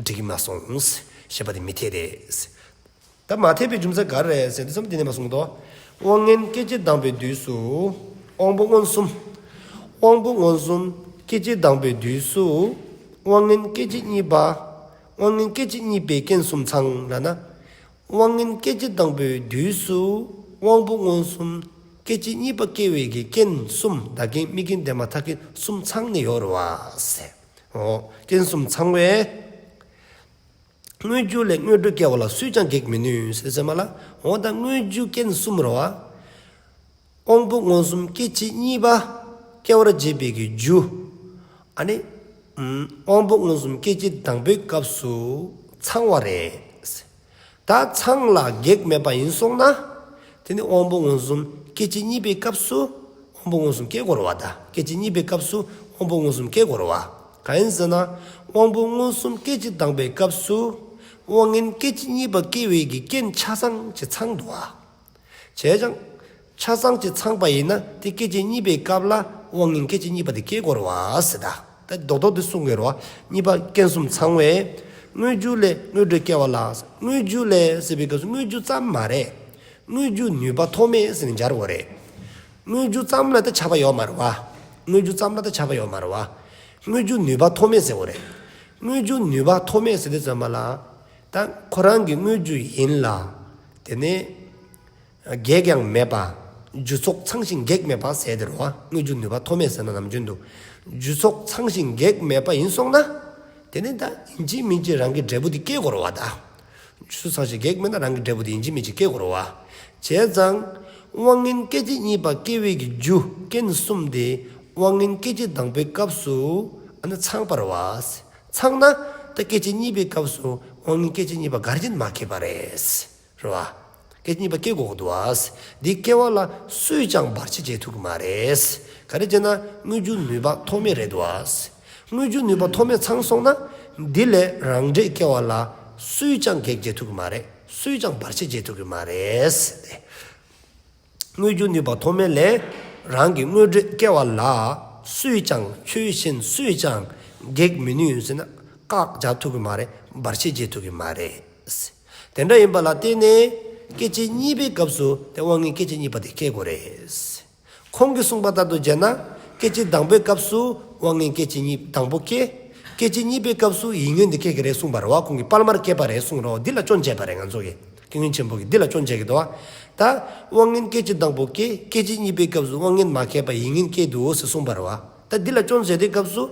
འགྲིག་གི་མ་སོང་ཞེས་པ་འདི་མི་འཐད་དེ། ད་མ་འཐད་པའི་རྒྱུ་མཚན་ག་རེ་རེད་ཟེར་དུས་ཙམ་འདི་ནས་མ་གསུངས་དོ། དབང་མངོན་སྐད་ཅིག་དང་པོའི་དུས་སུ་དབང་པོ་མངོན་སུམ། དབང་པོ་མངོན་སུམ་སྐད་ཅིག་དང་པོའི་དུས་སུ་དབང་མངོན་སྐད་ཅིག་གཉིས་པ། དབང་མངོན་སྐད་ཅིག་གཉིས་པས་རྐྱེན་གསུམ་ཚང་ལབ་ན། དབང་མངོན་སྐད་ཅིག་དང་པོའི་དུས་སུ་དབང་པོ་མངོན་སུམ་སྐད་ཅིག་གཉིས་པ་སྐྱེ་བའི་གི་རྐྱེན་གསུམ། བདག་རྐྱེན་དམིགས་རྐྱེན་དེ་མ་ཐག་རྐྱེན་གསུམ་ཚང་ནས་ཡོད་རེད་བ་ཟེར། འོ་རྐྱེན་གསུམ་ཚང་བས། དངོས་རྒྱུ་ལས་དངོས་གྲུབ་སྐྱེ་བ་ལ་སུས་ཀྱང་གེགས་མི་ནུས་ཟེར་ཟེར་མ་ལ། འོ་ད་དངོས་རྒྱུ་རྐྱེན་གསུམ་རེད་བ། དབང་པོ་མངོན་སུམ་སྐད་ཅིག་གཉིས་པ་སྐྱེ་བར་བྱེད་པའི་གི་རྒྱུ། ཨ་ནི་ཨམ་དབང་པོ་མངོན་སུམ་སྐད་ཅིག་དང་པོའི་སྐབས་སུ་ཚང་བ་རེད། ད་ཚང་ལ་གེགས་མེད་པ་ཡིན་སོང་ན། དེ་ནི་དབང་པོ་མངོན་སུམ་སྐད་ཅིག་གཉིས་པའི་སྐབས་སུ་དབང་པོ་མངོན་སུམ་སྐྱེ་དགོས་རེད་བ། ད་སྐད་ཅིག་གཉིས་པའི་སྐབས་སུ་དབང་པོ་མངོན་སུམ་སྐྱེ་དགོས་རེད་བ། གང་ཡིན་ཟེར་ན། དབང་པོ་མངོན་སུམ་སྐད་ཅིག་དང་པོའི་སྐབས་སུ་དབང་མངོན་སྐད་ཅིག་གཉིས་པ་སྐྱེ་བའི་གི་རྐྱེན་ཆ་ཚང་ཅིག་ཚང་འདུག་བ། བྱས་ཙང་། ཆ་ཚང་ཅིག་ཚང་པ་ཡིན་ན་དེ་སྐད་ཅིག་གཉིས་པའི་སྐབས་ལ་དབང་མངོན་སྐད་ཅིག་གཉིས་པ་དེ་སྐྱེ་དགོས་རེད་བ་ཟེར་ད། ད་རྡོག་རྡོག་དེ་གསུང་གི་རེད་བ། གཉིས་པ་རྐྱེན་གསུམ་ཚང་བས། དངོས་རྒྱུ་ལས་དངོས་འབྲས་སྐྱེ་བ་ལ། དངོས་རྒྱུ་ལས་ཟེར་བའི་སྐབས་སུ་དངོས་རྒྱུ་ཙམ་མ་རེད། དངོས་རྒྱུ་ནུས་པ་ཐོགས་མེད་ཟེར་ནས་སྦྱར་དགོས་རེད། དངོས་རྒྱུ་ཙམ་ལ་ད་ཁྱབ་པ་ཡོད་མ་རེད་བ། དངོས་རྒྱུ་ཙམ་ལ་ད་ཁྱབ་པ་ཡོད་མ་རེད་བ། དངོས་རྒྱུ་ནུས་པ་ཐོགས་མེད་ཟེར་དགོས་རེད། དངོས་རྒྱུ་ནུས་པ་ཐོགས་མེད་ཟེར་དུས་ཙམ་པ་ལ། ད་ཁོ་རང་གི་དངོས་རྒྱུ་ཡིན་ལ། དེ་ནས། གེགས་ཡང་མེད་པ། རྒྱུ་ཚོགས་ཚང་ཞིང་གེགས་མེད་པ་ཟེར་དེ་རེད་བ། དངོས་རྒྱུ་ནུས་པ་ཐོགས་མེད་ཟེར་ན་ནམ་རྒྱུན་དུ། རྒྱུ་ཚོགས་ཚང་ཞིང་གེགས་མེད་པ་ཡིན་སོང་ན། དེ་ནི་ད་ཡིན་གཅིག་མིན་གཅིག་རང་གི་འབྲས་བུ་དེ་སྐྱེ་དགོས་རེད་བ་ད། རྒྱུ་ཚོགས་ཚང་ཞིང་གེགས་མེད་ན་རང་གི་འབྲས་བུ་དེ་ཡིན་གཅིག་མིན་གཅིག་སྐྱེ་དགོས་རེད་བ། བྱས་ཙང་། དབང་མངོན་སྐད་ཅིག་གཉིས་པ་སྐྱེ་བའི་གི་རྒྱུ་རྐྱེན་གསུམ་དེ་དབང་མངོན་སྐད་ཅིག་དང་པོའི་སྐབས་སུ་ཨ་ནི་ཚང་པ་རེད་བ། ཚང་ན་ད་སྐད་ཅིག་གཉིས་པའི་སྐབས་སུ་དབང་མངོན་སྐད་ཅིག་གཉིས་པ་ག་རེ་བྱས་ནས་མ་སྐྱེས་པ་རེད། རེད་བ། སྐད་ཅིག་གཉིས་པ་སྐྱེ་དགོས་ཀྱི་འདུག་བ། འདི་སྐྱེ་བ་ལ་སུས་ཀྱང་བར་ཆད་བྱེད་ཐུབ་ཀྱི་མ་རེད། ག་རེ་བྱས་ན་དངོས་རྒྱུ་ནུས་པ་ཐོགས་མེད་རེད་འདུག་བ། དངོས་རྒྱུ་ནུས་པ་ཐོགས་མེད་ཚང་སོང་ན། འདི་ལས་རང་འབྲས་སྐྱེ་བ་ལ་སུས་ཀྱང་གེགས་བྱེད་ཐུབ་ཀྱི་མ་རེད། སུས་ཀྱང་བར་ཆད་བྱེད་ཐུབ་ཀྱི་མ་རེད། དངོས་རྒྱུ་ནུས་པ་ཐོགས་མེད་ལས་རང་གི་དངོས་འབྲས་སྐྱེ་བ་ལ་སུས་ཀྱང་ཆོས་གཞན་སུས་ཀྱང་གེགས་མི་ནུས་ཟེར་ན་བཀག་རྒྱག་ཐུབ་ཀྱི་མ་རེད། བར་ཆད་བྱེད་ཐུབ་ཀྱི་མ་རེད། དེ་འདྲ་ཡིན་པ་ལ་བརྟེན་ནས་སྐད་ཅིག་གཉིས་པའི་སྐབས་སུ་དེ་དབང་མངོན་སྐད་ཅིག་གཉིས་པ་དེ་སྐྱེ་དགོས་རེད། ཁོང་གིས་གསུངས་པ་ལྟར་དུ་བྱས་ན་སྐད་ཅིག་དང་པོའི་སྐབས་སུ་དབང་མངོན་སྐད་ཅིག་གཉིས་དང་པོ་སྐྱེ། སྐད་ཅིག་གཉིས་པའི་སྐབས་སུ་ཡིད་མངོན་དེ་སྐྱེ་གི་རེད་གསུངས་པ་རེད་བ། ཁོང་གིས་སྤེལ་མར་སྐྱེས་པ་རེད་གསུངས་རེད་བ། འདི་ལ་སྐྱོན་བྱས་པ་རེད་ང་ཚོ་གིས། ཀུན་མཁྱེན་ཆེན་པོ་གིས་འདི་ལ་སྐྱོན་བྱས་ཀྱི་འདུག་བ། ད་དབང་མངོན་སྐད་ཅིག་དང་པོ་སྐྱེ། སྐད་ཅིག་གཉིས་པའི་སྐབས་སུ་དབང་མངོན་མ་སྐྱེས་པ་ཡིད་མངོན་སྐྱེས་འདུག་ཟེར་གསུངས་པ་རེད་བ། ད་འདི་ལ་སྐྱོན་བྱས་དུས་སྐབས་སུ་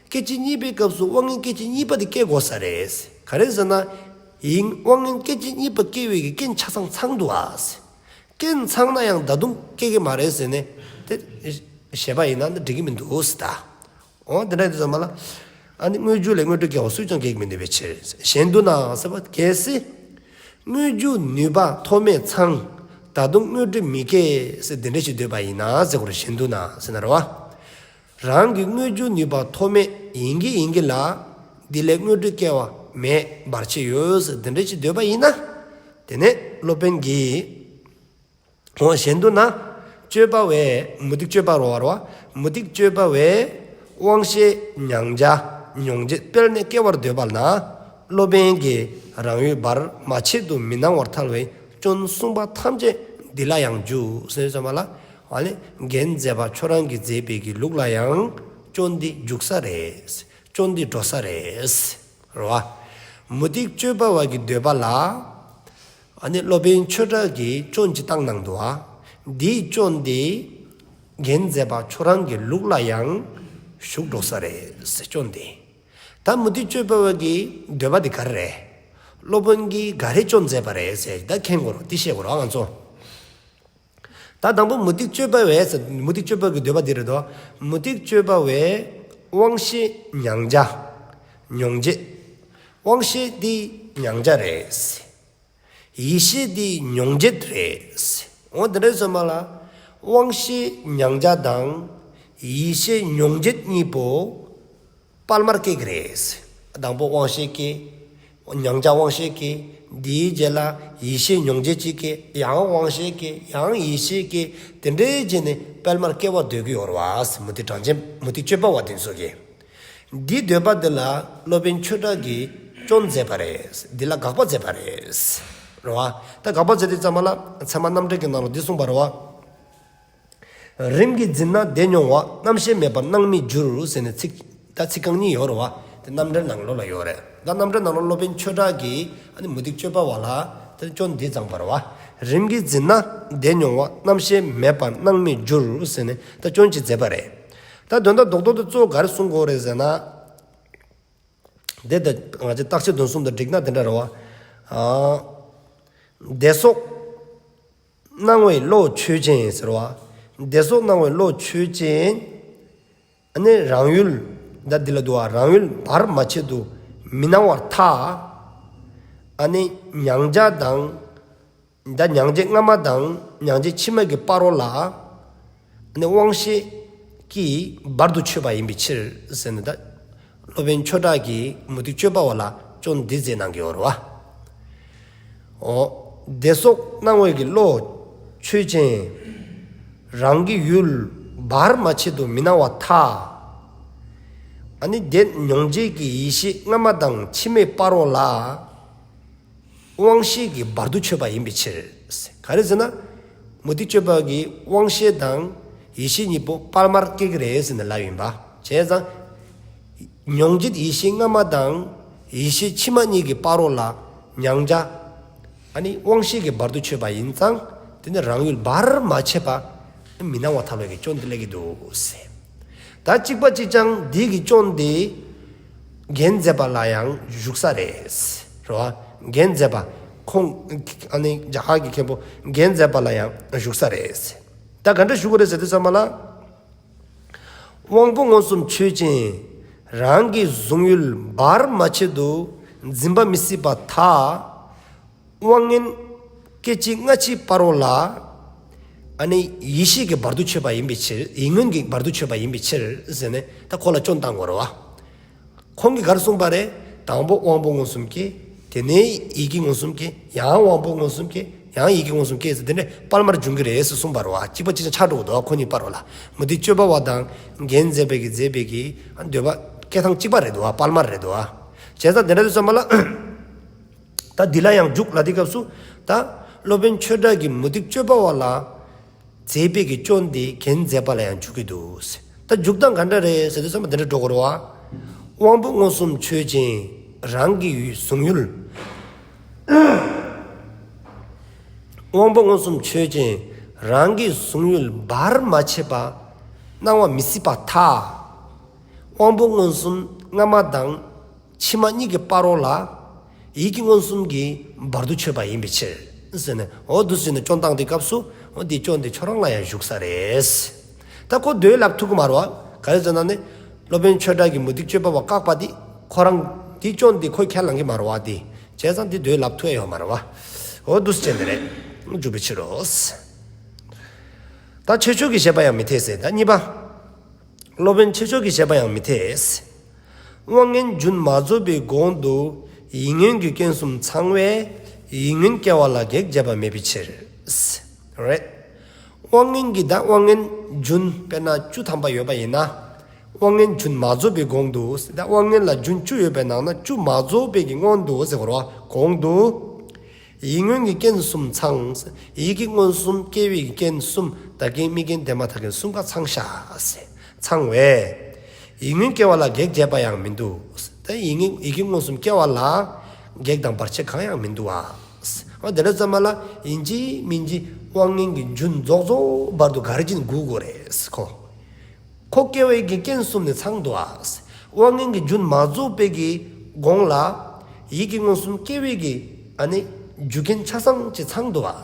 སྐད་ཅིག་གཉིས་པའི་སྐབས་སུ་དབང་མངོན་སྐད་ཅིག་གཉིས་པ་དེ་སྐྱེ་དགོས་ས་རེད། ག་རེ་ཟེར་ན། ཡིད་དབང་མངོན་སྐད་ཅིག་གཉིས་པ་སྐྱེ་བའི་གི་རྐྱེན་ཆ་ཚང་ཚང་འདུག་བ། རྐྱེན་ཚང་ན་ཡང་ད་དུང་སྐྱེ་གི་མ་རེད་ཟེར་ནས་དེ་བཤད་པ་ཡིན་ན་འགྲིག་གི་མི་འདུག་ཟེར་ད། འོ་དེ་འདྲ་ཡིན་དུས་ཙམ་པ་ལ། ཨ་ནི་དངོས་རྒྱུ་ལས་དངོས་འབྲས་སྐྱེ་བ་སུས་ཀྱང་གེགས་མི་ནུས་པའི་ཕྱིར། གཞན་དུ་ན་ཟེར་བ་གལ་སྲིད། དངོས་རྒྱུ་ནུས་པ་ཐོགས་མེད་ཚང་། ད་དུང་དངོས་འབྲས་མི་སྐྱེ་ཟེར་དེ་འདྲ་ཞིག་འདོད་པ་ཡིན་ན་ཟེར་དགོས་རེད། གཞན་དུ་ན་ཟེར་ན་རེད་བ། རང་གི་དངོས་རྒྱུ་ནུས་པ་ཐོགས་མེད་ཡིན་གྱི་ཡིན་གྱི་ལ། འདི་ལས་དངོས་འབྲས་སྐྱེ་བ་མེད་བར་ཆད་ཡོད་ཟེར་དེ་འདྲ་ཞིག་འདོད་པ་ཡིན་ན། དེ་ནས་སློབ་དཔོན་གྱིས། འོ་གཞན་དུ་ན། སྤྱོད་པ་བས་མུ་སྟེགས་སྤྱོད་པ་རོ་བ་རོ་བ། མུ་སྟེགས་སྤྱོད་པ་བས་དབང་ཤེས་མྱང་བྱ་མྱོང་བྱེད་སྤེལ་ནས་སྐྱེ་བར་འདོད་པ་ན། སློབ་དཔོན་གྱིས་རང་ཡུལ་བར་མ་ཆད་དུ་མི་སྣང་བར་ཐལ་བའི་སྐྱོན་གསུངས་པ་ཐམས་ཅད་འདི་ལ་ཡང་འཇུག་ཟེར་ཙམ་པ་ལ། ཨ་ནི་འགན་མཛད་པ་ཁྱོད་རང་གིས་མཛད་པའི་གི་ལུགས་ལ་ཡང་སྐྱོན་འདི་འཇུག་ས་རེད། སྐྱོན་འདི་འགྲོ་ས་རེད། རོ་བ། མུ་སྟེགས་སྤྱོད་པ་བ་གི་འདོད་པ་ལ། ཨ་ནི་སློབ་དཔོན་ཆོས་གྲགས་ཀྱིས་སྐྱོན་ཅིག་བཏང་གནང་འདུག་ཨ། འདིའི་སྐྱོན་འདི་འགན་མཛད་པ་ཁྱོད་རང་གི་ལུགས་ལ་ཡང་ཞུགས་འགྲོ་ས་རེད་ཟེར་སྐྱོན་འདི། ད་མུ་སྟེགས་སྤྱོད་པ་བ་གི་འདོད་པ་འདི་ག་རེ་རེད། སློབ་དཔོན་གྱིས་ག་རེ་སྐྱོན་མཛད་པ་རེད་ཟེར་ད་མཁྱེན་དགོས་རེད། འདི་ཤེས་དགོས་རེད་ང་ཚོ། ད་དང་པོ་མུ་སྟེགས་སྤྱོད་པ་བས་ཟེར་མུ་སྟེགས་སྤྱོད་པ་གི་འདོད་པ་འདི་རེད་དོ། མུ་སྟེགས་སྤྱོད་པ་བས་དབང་ཤེས་མྱང་བྱ་མྱོང་བྱེད། དབང་ཤེས་འདི་མྱང་བྱ་རེད། ཡིད་ཤེས་འདི་མྱོང་བྱེད་རེད། འོ་དེ་འདྲ་ཡིན་ཙམ་པ་ལ། དབང་ཤེས་མྱང་བྱ་དང་། ཡིད་ཤེས་མྱོང་བྱེད་གཉིས་པོ། སྤེལ་མར་སྐྱེ་གི་རེད། དང་པོ་དབང་ཤེས་སྐྱེ། མྱང་བྱ་དབང་ཤེས་སྐྱེ། དེའི་རྗེས་ལ་ཡིད་ཤེས་མྱོང་བྱེད་ཅིག་སྐྱེ། ཡང་དབང་ཤེས་སྐྱེ། ཡང་ཡིད་ཤེས་སྐྱེ། དེ་འདྲའི་རྗེས་ནས་སྤེལ་མར་སྐྱེ་བ་འདོད་ཀྱི་ཡོད་རེད་བ། མུ་སྟེགས་གྲངས་ཅན་མུ་སྟེགས་སྤྱོད་པ་བ་དེ་ཚོ་གིས། འདི་འདོད་པ་འདི་ལ་སློབ་དཔོན་ཆོས་གྲགས་ཀྱིས་སྐྱོན་མཛད་པ་རེད། འདི་ལ་དགག་པ་མཛད་པ་རེད། རེད་བ། ད་དགག་པ་མཛད་དུས་ཙམ་པ་ལ་ཚད་མ་རྣམ་འགྲེལ་གྱི་ནང་ལ་འདི་གསུངས་པ་རེད་བ། རིམ་གྱིས་འཛིན་ན་བདེ་མྱོང་བ། རྣམ་ཤེས་མེད་པར་སྣང་མི་འགྱུར་ཟེར་ནས་ཚིག་ད་ཚིག་རྐང་གཉིས་ཡོད་རེད་བ། དེ་རྣམ་འགྲེལ་ནང་ལོགས་ལ་ཡོད་རེད། ད་རྣམ་འགྲེལ་ནང་ལོགས་སློབ་དཔོན་ཆོས་གྲགས་ཀྱིས་ཨ་ནི་མུ་སྟེགས་སྤྱོད་པ་བ་ལ་དེ་སྐྱོན་འདི་བརྩམས་པ་རེད་བ། རིམ་གྱིས་འཛིན་ན་བདེ་མྱོང་བ། རྣམ་ཤེས་མེད་པར་སྣང་མི་འགྱུར་ཟེར་ནས་ད་སྐྱོན་ཅིག་མཛད་པ་རེད། ད་དོན་དག་རྡོག་རྡོག་ཏུ་གཙོ་བོ་ག་རེ་གསུང་དགོས་རེད་ཟེར་ན། དེ་ད་ང་ཚོས་རྟགས་ཆོས་དོན་གསུམ་དང་བསྒྲིགས་ན་དེ་འདྲ་རེད་བ། ཨ། བདེ་སོགས་སྣང་བའི་བློ་ཆོས་ཅན་ཟེར་བ། བདེ་སོགས་སྣང་བའི་བློ་ཆོས་ཅན། ཨ་ནི་རང་ཡུལ་ད་འདི་ལ་འདུག་བ། རང་ཡུལ་བར་མ་ཆད་དུ་མི་སྣང་བར་ཐལ། ཨ་ནི་མྱང་བྱ་དང་། ད་མྱང་བྱེད་སྔ་མ་དང་མྱང་བྱེད་ཕྱི་མ་གི་བར་རོ་ལ། ཨ་ནི་དབང་ཤེས་ཀྱིས་བར་དུ་ཆོད་པ་ཡིན་པའི་ཕྱིར་ཟེར་ནས། ད་སློབ་དཔོན་ཆོས་གྲགས་ཀྱིས་མུ་སྟེགས་དཔྱོད་པ་བ་ལ་སྐྱོན་འདི་མཛད་གནང་གི་ཡོད་རེད་བ། འོ། བདེ་སོགས་སྣང་བའི་གི་བློ་ཆོས་ཅན། རང་གི་ཡུལ་བར་མ་ཆད་དུ་མི་སྣང་བར་ཐལ། ཨ་ནི་དེ་མྱང་བྱེད་ཀྱི་ཡིད་ཤེས་སྔ་མ་དང་ཕྱི་མའི་བར་རོ་ལ། དབང་ཤེས་ཀྱིས་བར་དུ་ཆོད་པ་ཡིན་པའི་ཕྱིར། ག་རེ་ཟེར་ན། མུ་སྟེགས་དཔྱོད་པ་གིས་དབང་ཤེས་དང་ཡིད་ཤེས་གཉིས་པོ་དཔར་མར་སྐྱེ་གི་རེད་ཟེར་ནས་ལབ་ཡིན་པ། བྱས་ཙང་། མྱང་བྱེད་ཡིད་ཤེས་སྔ་མ་དང་ཡིད་ཤེས་ཕྱི་མ་གཉིས་ཀྱི་བར་རོ་ལ་མྱང་བྱ། ཨ་ནི་དབང་ཤེས་ཀྱིས་བར་དུ་ཆོད་པ་ཡིན་ཙང་དེ་ནི་རང་ཡུལ་བར་མ་ཆད་པ་མི་སྣང་བར་ཐལ་བའི་གི་སྐྱོན་དེ་སླེབས་ཀྱི་འདུག་ཟེར། ད་གཅིག་པ་གཅིག་རྐྱང་འདི་གི་སྐྱོན་དེ་རྒྱན་མཛད་པ་ལ་ཡང་ཞུགས་ས་རེད། རེད་བ། རྒྱན་མཛད་པ་ཁོང་ཨ་ནི་རྒྱ་གར་གྱི་མཁན་པོ་རྒྱན་མཛད་པ་ལ་ཡང་ཞུགས་ས་རེད། ད་ག་འདྲ་ཞུ་དགོས་རེད་ཟེར་དུས་ཙམ་པ་ལ། དབང་པོ་མངོན་སུམ་ཆོས་ཅན། རང་གི་གཟུང་ཡུལ་བར་མ་ཆད་དུ་འཛིན་པ་མི་སྲིད་པར་ཐལ། དབང་མངོན་སྐད་ཅིག་སྔ་ཕྱིའི་བར་རོ་ལ། ཨ་ནི་ཡིད་ཤེས་ཀྱིས་བར་དུ་ཆོད་པ་ཡིན་པའི་ཕྱིར། ཡིད་མངོན་གྱིས་བར་དུ་ཆོད་པ་ཡིན་པའི་ཕྱིར་ཟེར་ནས་ད་ཁོ་ལ་སྐྱོན་བཏང་དགོས་རེད་བ། ཁོང་གིས་ག་རེ་གསུངས་པ་རེད། དང་པོ་དབང་པོ་མངོན་སུམ་སྐྱེ། དེ་ནས་ཡིད་ཀྱི་མངོན་སུམ་སྐྱེ། ཡང་དབང་པོ་མངོན་སུམ་སྐྱེ། ཡང་ཡིད་ཀྱི་མངོན་སུམ་སྐྱེ་ཟེར་དེ་འདྲ་དཔར་མར་འབྱུང་གི་རེད་ཟེར་གསུངས་པ་རེད་བ། གཅིག་པ་གཅིག་རྐྱང་ཆགས་འགྲོ་གི་འདུག་བ། ཁོ་གཉིས་བར་རོ་ལ། མུ་སྟེགས་དཔྱོད་པ་བ་དང་རྒྱན་མཛད་པའི་གི་མཛད་པའི་གི་འདོད་པ་སྐད་གདངས་གཅིག་པ་རེད་འདུག་བ། དཔར་མར་རེད་འདུག་བ། བྱས་ཙང་དེ་འདྲ་དུས་ཙམ་པ་ལ། ད་འདི་ལ་ཡང་འཇུག་ལབ་དུས་སྐབས་སུ། ད་སློབ་དཔོན་ཆོས་གྲགས་ཀྱིས་མུ་སྟེགས་དཔྱོད་པ་བ་ལ་མཛད་པའི་གི་སྐྱོན་དེ་རྒྱན་མཛད་པ་ལ་ཡང་འཇུག་གི་འདུག་ཟེར། ད་འཇུག་སྟངས་ག་འདྲ་རེད་ཟེར་དུས་ཙམ་པ་འདི་འདྲ་འགྲོ་དགོས་རེད་བ། དབང་པོ་མངོན་སུམ་ཆོས་ཅན། རང་གི་ཡུལ་གཟུང་ཡུལ། དབང་པོ་མངོན་སུམ་ཆོས་ཅན། རང་གི་གཟུང་ཡུལ་བར་མ་ཆད་པ་སྣང་བ་མི་སྲིད་པར་ཐལ། དབང་པོ་མངོན་སུམ་སྔ་མ་དང་ཕྱི་མ་གཉིས་ཀྱི་བར་རོ་ལ་ཡིད་ཀྱི་མངོན་སུམ་གྱིས་བར་དུ་ཆོད་པ་ཡིན་པའི་ཕྱིར་ཟེར་ནས། འོ་འདུག་ཟེར་ནས་སྐྱོན་བཏང་དུས་སྐབས་སུ། འོ་འདི་སྐྱོན་འདི་ཁྱོད་རང་ལ་ཡང་ཞུགས་ས་རེད། ད་ཁོ་འདོད་ལབ་ཐུབ་ཀྱི་མ་རེད་བ། ག་རེ་ཟེར་ན་ནི། སློབ་དཔོན་ཆོས་གྲགས་ཀྱིས་མུ་སྟེགས་དཔྱོད་པ་བ་བཀག་པ་འདི་ཁོ་རང་འདི་སྐྱོན་འདི་ཁོས་ཁས་ལེན་གྱི་མ་རེད་བ་འདི། བྱས་ཙང་འདི་འདོད་ལབ་ཐུབ་ཡ་ཡོད་མ་རེད་བ། འོ་འདུག་སེ་བྱས་ནས་རེད། འཇུག་པའི་ཕྱིར་རོ། ད་ཆོས་མཆོག་གི་བཞེད་པ་ཡང་མི་འཐད་ཟེར། ད་གཉིས་པ། སློབ་དཔོན་ཆོས་མཆོག་གི་བཞེད་པ་ཡང་མི་འཐད། དབང་མངོན་རྒྱུན་མ་རྫོགས་པའི་གོང་དུ་ཡིད་མངོན་གྱི་རྐྱེན་གསུམ་ཚང་བས་ཡིད་མངོན་སྐྱེ་བ་ལ་གེགས་བྱེད་པ་མེད་པའི་ཕྱིར། རེད། དབང་མངོན་གྱི་ད་དབང་མངོན་རྒྱུན་དཔེར་ན་བཅུ་ཐམ་པ་ཡོད་པ་ཡིན་ན། དབང་མངོན་རྒྱུན་མ་རྫོགས་པའི་གོང་དུ། ད་དབང་མངོན་ལ་རྒྱུན་བཅུ་ཡོད་པའི་ནང་ན་བཅུ་མ་རྫོགས་པའི་གི་སྔོན་དུ་ཟེར་དགོས་རེད་བ། གོང་དུ། ཡིད་མངོན་གྱི་རྐྱེན་གསུམ་ཚང་། ཡིད་ཀྱི་མངོན་སུམ་སྐྱེ་བའི་རྐྱེན་གསུམ། བདག་རྐྱེན་དམིགས་རྐྱེན་དེ་མ་ཐག་རྐྱེན་གསུམ་ཀ་ཚང་ཤག་ཟེར། ཚང་བས། ཡིད་མངོན་སྐྱེ་བ་ལ་གེགས་བྱེད་པ་ཡང་མི་འདུག། ད་ཡིད་མངོན་ཡིད་ཀྱི་མངོན་སུམ་སྐྱེ་བ་ལ་གེགས་དང་བར་ཆད་གང་ཡང་མི་འདུག་བ། འོ་དེ་འདྲ་ཙམ་པ་ལ་ཡིན་གཅིག་མིན་གཅིག་དབང་མངོན་གྱི་རྒྱུན་རྫོགས་རྫོགས་བར་དུ་ག་རེ་བྱས་ནས་སྒུག་དགོས་རེད་ཁོ། ཁོ་སྐྱེ་བའི་གི་རྐྱེན་གསུམ་ནི་ཚང་འདུག་ཨ། དབང་མངོན་གྱི་རྒྱུན་མ་རྫོགས་པའི་གི་གོང་ལ། ཡིད་ཀྱི་མངོན་སུམ་སྐྱེ་བའི་གི་ཨ་ནི་རྒྱུ་རྐྱེན་ཆ་ཚང་ཅིག་ཚང་འདུག་ཨ།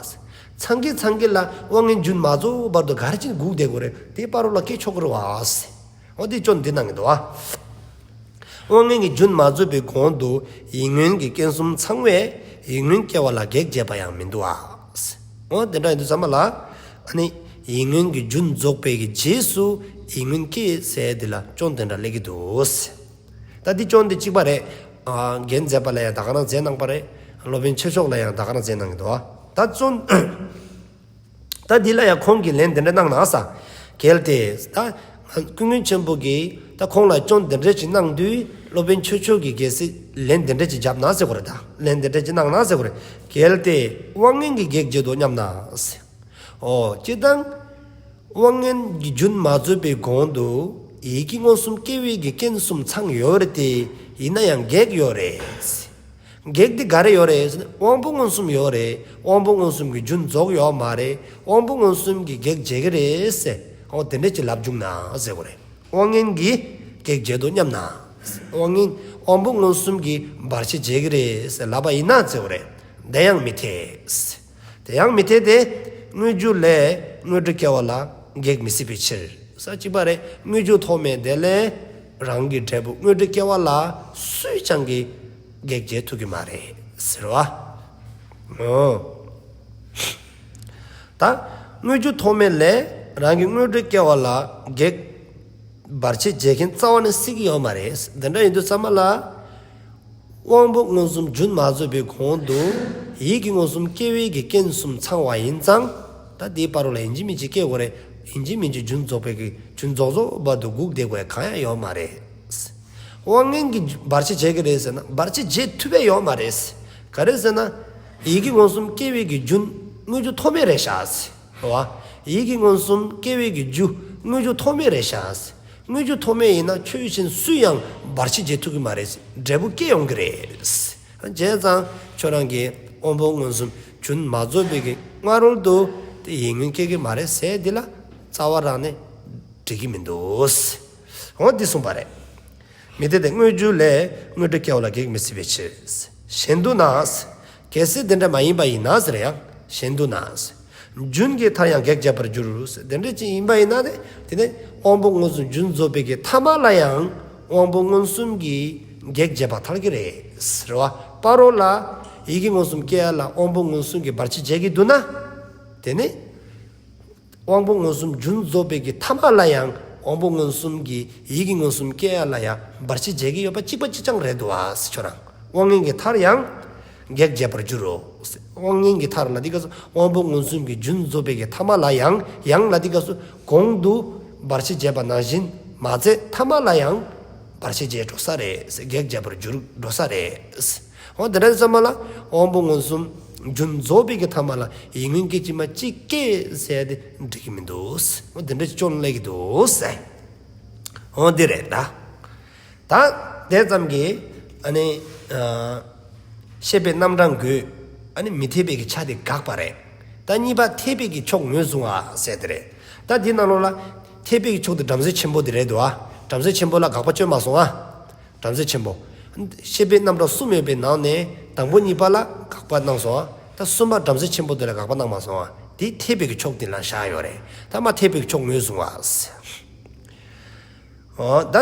ཚང་གི་ཚང་གི་ལ་དབང་མངོན་རྒྱུན་མ་རྫོགས་བར་དུ་ག་རེ་བྱས་ནས་སྒུག་བསྡད་དགོས་རེད། དེ་བར་རོ་ལ་སྐྱེ་ཆོག་གི་རེད་བ། འོ་དེ་སྐྱོན་འདི་གནང་གི་འདུག་ཨ། དབང་མངོན་གྱི་རྒྱུན་མ་རྫོགས་པའི་གོང་དུ་ཡིད་མངོན་གྱི་རྐྱེན་གསུམ་ཚང་བས་ཡིད་མངོན་སྐྱེ་བ་ལ་གེགས་བྱེད་པ་ཡང་མི་འདུག་ཨ། འོ་དེ་འདྲ་ཡིན་དུས་ཙམ་པ་ལ་ཨ་ནི་ཡིད་མངོན་གྱི་རྒྱུན་རྫོགས་པའི་གི་རྗེས་སུ་ཡིད་མངོན་སྐྱེ་ཟེར་འདི་ལ་སྐྱོན་དེ་འདྲ་སླེབས་ཀྱི་འདུག། ད་འདི་སྐྱོན་འདི་གཅིག་པ་རེད། ཨ་རྒྱན་མཛད་པ་ལ་ཡང་ད་ག་རང་མཛད་གནང་པ་རེད། སློབ་དཔོན་ཆོས་མཆོག་ལ་ཡང་ད་ག་རང་མཛད་གནང་གི་འདུག་ཨ། ད་བཙོན། ད་འདི་ལ་ཡང་ཁོང་གིས་ལན་དེ་འདྲ་གནང་ན་ས། གལ་ཏེ། ད་ཀུན་མཁྱེན་ཆེན་པོ་གིས་ད་ཁོང་ལ་སྐྱོན་དེ་འདྲ་ཅིག་གནང་དུས་སློབ་དཔོན་ཆོས་མཆོག་གིས་གལ་སྲིད་ལན་དེ་འདྲ་ཅིག་བརྒྱབ་ན་ཟེར་དགོས་རེད། ད་ལན་དེ་འདྲ་ཅིག་གནང་ན་ཟེར་དགོས་རེད། གལ་ཏེ་དབང་མངོན་གྱི་གེགས་བྱེད་དོ་སྙམ་ན་ཟེར། འོ་སྤྱིར་བཏང་དབང་མངོན་གྱི་རྒྱུན་མ་རྫོགས་པའི་གོང་དུ་ཡིད་ཀྱི་མངོན་སུམ་སྐྱེ་བའི་གི་རྐྱེན་གསུམ་ཚང་ཡོད་རེད་དེ། ཡིན་ན་ཡང་གེགས་ཡོད་རེད་ཟེར། གེགས་འདི་ག་རེ་ཡོད་རེད་ཟེར་ན་དབང་པོ་མངོན་སུམ་ཡོད་རེད། དབང་པོ་མངོན་སུམ་གྱི་རྒྱུན་རྫོགས་ཡོད་མ་རེད། དབང་པོ་མངོན་སུམ་གྱི་གེགས་བྱེད་ཀྱི་རེད་ཟེར། འོ་དེ་འདྲ་ཅིག་ལབ་བྱུང་ན་ཟེར་དགོས་རེད། དབང་མངོན་གྱི་གེགས་བྱེད་དོ་སྙམ་ན། དབང་མངོན་དབང་པོ་མངོན་སུམ་གྱིས་བར་ཆད་བྱེད་ཀྱི་རེད་ཟེར་ལབ་པ་ཡིན་ན་ཟེར་དགོས་རེད། དེ་ཡང་མི་འཐད། དེ་ཡང་མི་འཐད་དེ། དངོས་རྒྱུ་ལས་དངོས་འབྲས་སྐྱེ་བ་ལ་ གེགས་མི་སྲིད་པའི་ཕྱིར། ས་གཅིག་པ་རེད། དངོས་རྒྱུ་ཐོགས་མེད་དེ་ལས་རང་གི་འབྲས་བུ་དངོས་འབྲས་སྐྱེ་བ་ལ་སུས་ཀྱང་གི་གེགས་བྱེད་ཐུབ་ཀྱི་མ་རེད་ཟེར་བ། འོ། ད་དངོས་རྒྱུ་ཐོགས་མེད་ལས་རང་གི་དངོས་འབྲས་སྐྱེ་བ་ལ་གེགས་བར་ཆད་བྱེད་མཁན་རྩ་བ་ནས་སྲིད་ཀྱི་ཡོད་མ་རེད། དེ་འདྲ་ཡིན་དུས་ཙམ་པ་ལ། དབང་པོ་མངོན་སུམ་རྒྱུན་མ་རྫོགས་པའི་གོང་དུ་ཡིད་ཀྱི་མངོན་སུམ་སྐྱེ་བའི་གི་རྐྱེན་གསུམ་ཚང་བ་ཡིན་ཙང་། ད་དེའི་བར་རོ་ལ་ཡིན་གཅིག་མིན་གཅིག་སྐྱེ་དགོས་རེད། ཡིན་གཅིག་མིན་གཅིག་རྒྱུན་རྫོགས་པའི་གི་རྒྱུན་རྫོགས་རྫོགས་བར་དུ་སྒུག་བསྡད་དགོས་ཡ་གང་ཡང་ཡོད་མ་རེད། དབང་མངོན་གྱིས་བར་ཆད་བྱེད་ཀྱི་རེད་ཟེར་ན་བར་ཆད་བྱེད་ཐུབ་ཡ་ཡོད་མ་རེད། ག་རེ་ཟེར་ན། ཡིད་ཀྱི་མངོན་སུམ་སྐྱེ་བའི་གི་རྒྱུན་དངོས་རྒྱུ་ཐོགས་མེད་རེད་ཤག་ཟེར། རེད་བ། ཡིད་ཀྱི་མངོན་སུམ་སྐྱེ་བའི་གི་རྒྱུ་དངོས་རྒྱུ་ཐོགས་མེད་རེད་ཤག་ཟེར། དངོས་རྒྱུ་ཐོགས་མེད་ཡིན་ན་ཆོས་གཞན་སུས་ཡང་བར་ཆད་བྱེད་ཐུབ་ཀྱི་མ་རེད། འབྲས་བུ་སྐྱེ་ཡོང་གི་རེད། བྱས་ཙང་ཁྱོད་རང་གིས་དབང་པོ་མངོན་སུམ་རྒྱུན་མ་རྫོགས་པའི་གི་སྔ་རོལ་དུ་དེ་ཡིད་མངོན་སྐྱེ་གི་མ་རེད་ཟེར་འདི་ལ་རྩ་བ་རང་ནས་འགྲིག་གི་མི་འདུག་འོ་འདི་གསུངས་པ་རེད། མི་འཐད་དེ་དངོས་རྒྱུ་ལས་དངོས་འབྲས་སྐྱེ་བ་ལ་གེགས་མི་སྲིད་པའི་ཕྱིར། གཞན་དུ་ན། གལ་སྲིད་དེ་འདྲ་མ་ཡིན་པ་ཡིན་ན་ཟེར་ཡང་གཞན་དུ་ན། རྒྱུན་གྱི་མཐར་ཡང་གེགས་བྱེད་པར་འགྱུར། དེ་འདྲ་ཅིག་ཡིན་པ་ཡིན་ན་དེ་དེ་ནས་དབང་པོ་མངོན་སུམ་རྒྱུན་རྫོགས་པའི་གི་ཐ་མ་ལ་ཡང་དབང་པོ་མངོན་སུམ་གྱིས་གེགས་བྱེད་པ་ཐལ་གྱི་རེད། རེད་བ། བར་རོ་ལ་ཡིད་ཀྱི་མངོན་སུམ་སྐྱེ་ཡ་ལ་དབང་པོ་མངོན་སུམ་གྱིས་བར་ཆད་བྱེད་ཀྱི་འདུག་ན། དེ་ནས། དབང་པོ་མངོན་སུམ་རྒྱུན་རྫོགས་པའི་གི་ཐ་མ་ལ་ཡང་དབང་པོ་མངོན་སུམ་གྱིས་ཡིད་ཀྱི་མངོན་སུམ་སྐྱེ་ཡ་ལ་ཡང་བར་ཆད་བྱེད་ཀྱི་ཡོད་པ་གཅིག་པ་གཅིག་རྐྱང་རེད་འདུག་བ་ཟེར་ཁྱོད་རང་། དབང་མངོན་གྱི་མཐར་ཡང་གེགས་བྱེད་པར་འགྱུར་རོ། དབང་མངོན་གྱི་མཐར་ལ་འདི་སྐབས་སུ་དབང་པོ་མངོན་སུམ་གྱི་རྒྱུན་རྫོགས་པའི་གི་ཐ་མ་ལ་ཡང་ཡང་ལ་འདི་སྐབས་སུ་གོང་དུ་བར་ཆད་བྱེད་པ་ནང་བཞིན་མ་ཚད་ཐ་མ་ལ་ཡང་བར་ཆད་བྱེད་འགྲོ་ས་རེད། གེགས་བྱེད་པར་འགྱུར་འགྲོ་ས་རེད། འོ་དེ་འདྲ་ཙམ་མ་ལ་དབང་པོ་མངོན་སུམ་རྒྱུན་རྫོགས་པའི་གི་ཐ་མ་ལ་ཡིད་མངོན་སྐད་ཅིག་མ་གཅིག་སྐྱེ་ཟེར་དེ་འགྲིག་གི་མི་འདུག་འོ་དེ་འདྲ་ཅིག་སྐྱོན་སླེབས་ཀྱི་འདུག་འོ་འདི་རེད་ད། ད་དེ་ཙམ་གྱིས་ཨ་ནི་ཨ་ཤེས་པའི་རྣམ་གྲངས་དགོས། ཨ་ནི་མི་འཐད་པའི་གི་ཆ་དེ་དགག་པ་རེད། ད་གཉིས་པ་འཐད་པའི་གི་ཕྱོགས་ངོས་བཟུང་བ་ཟེར་དེ་རེད། ད་འདི་ནང་ལོགས་ལ་འཐད་པའི་གི་ཕྱོགས་དེ་བྲམ་ཟེ་ཆེན་པོ་དེ་རེད་འདུག་ཨ། བྲམ་ཟེ་ཆེན་པོ་ལ་དགག་པ་བཅོས་མ་སོང་ཨ། བྲམ་ཟེ་ཆེན་པོ། ཤེས་པའི་རྣམ་གྲངས་གསུམ་ཡོད་པའི་ནང་ནས་དང་པོ་གཉིས་པ་ལ་དགག་པ་གནང་སོང་ཨ། ད་གསུམ་པ་བྲམ་ཟེ་ཆེན་པོ་དེ་ལ་དགག་པ་གནང་མ་སོང་ཨ། དེ་འཐད་པའི་གི་ཕྱོགས་དེ་ལ་བཞག་ཡོད་རེད། ད་མ་འཐད་པའི་གི་ཕྱོགས་ངོས་བཟུང་བ། འོ་ད་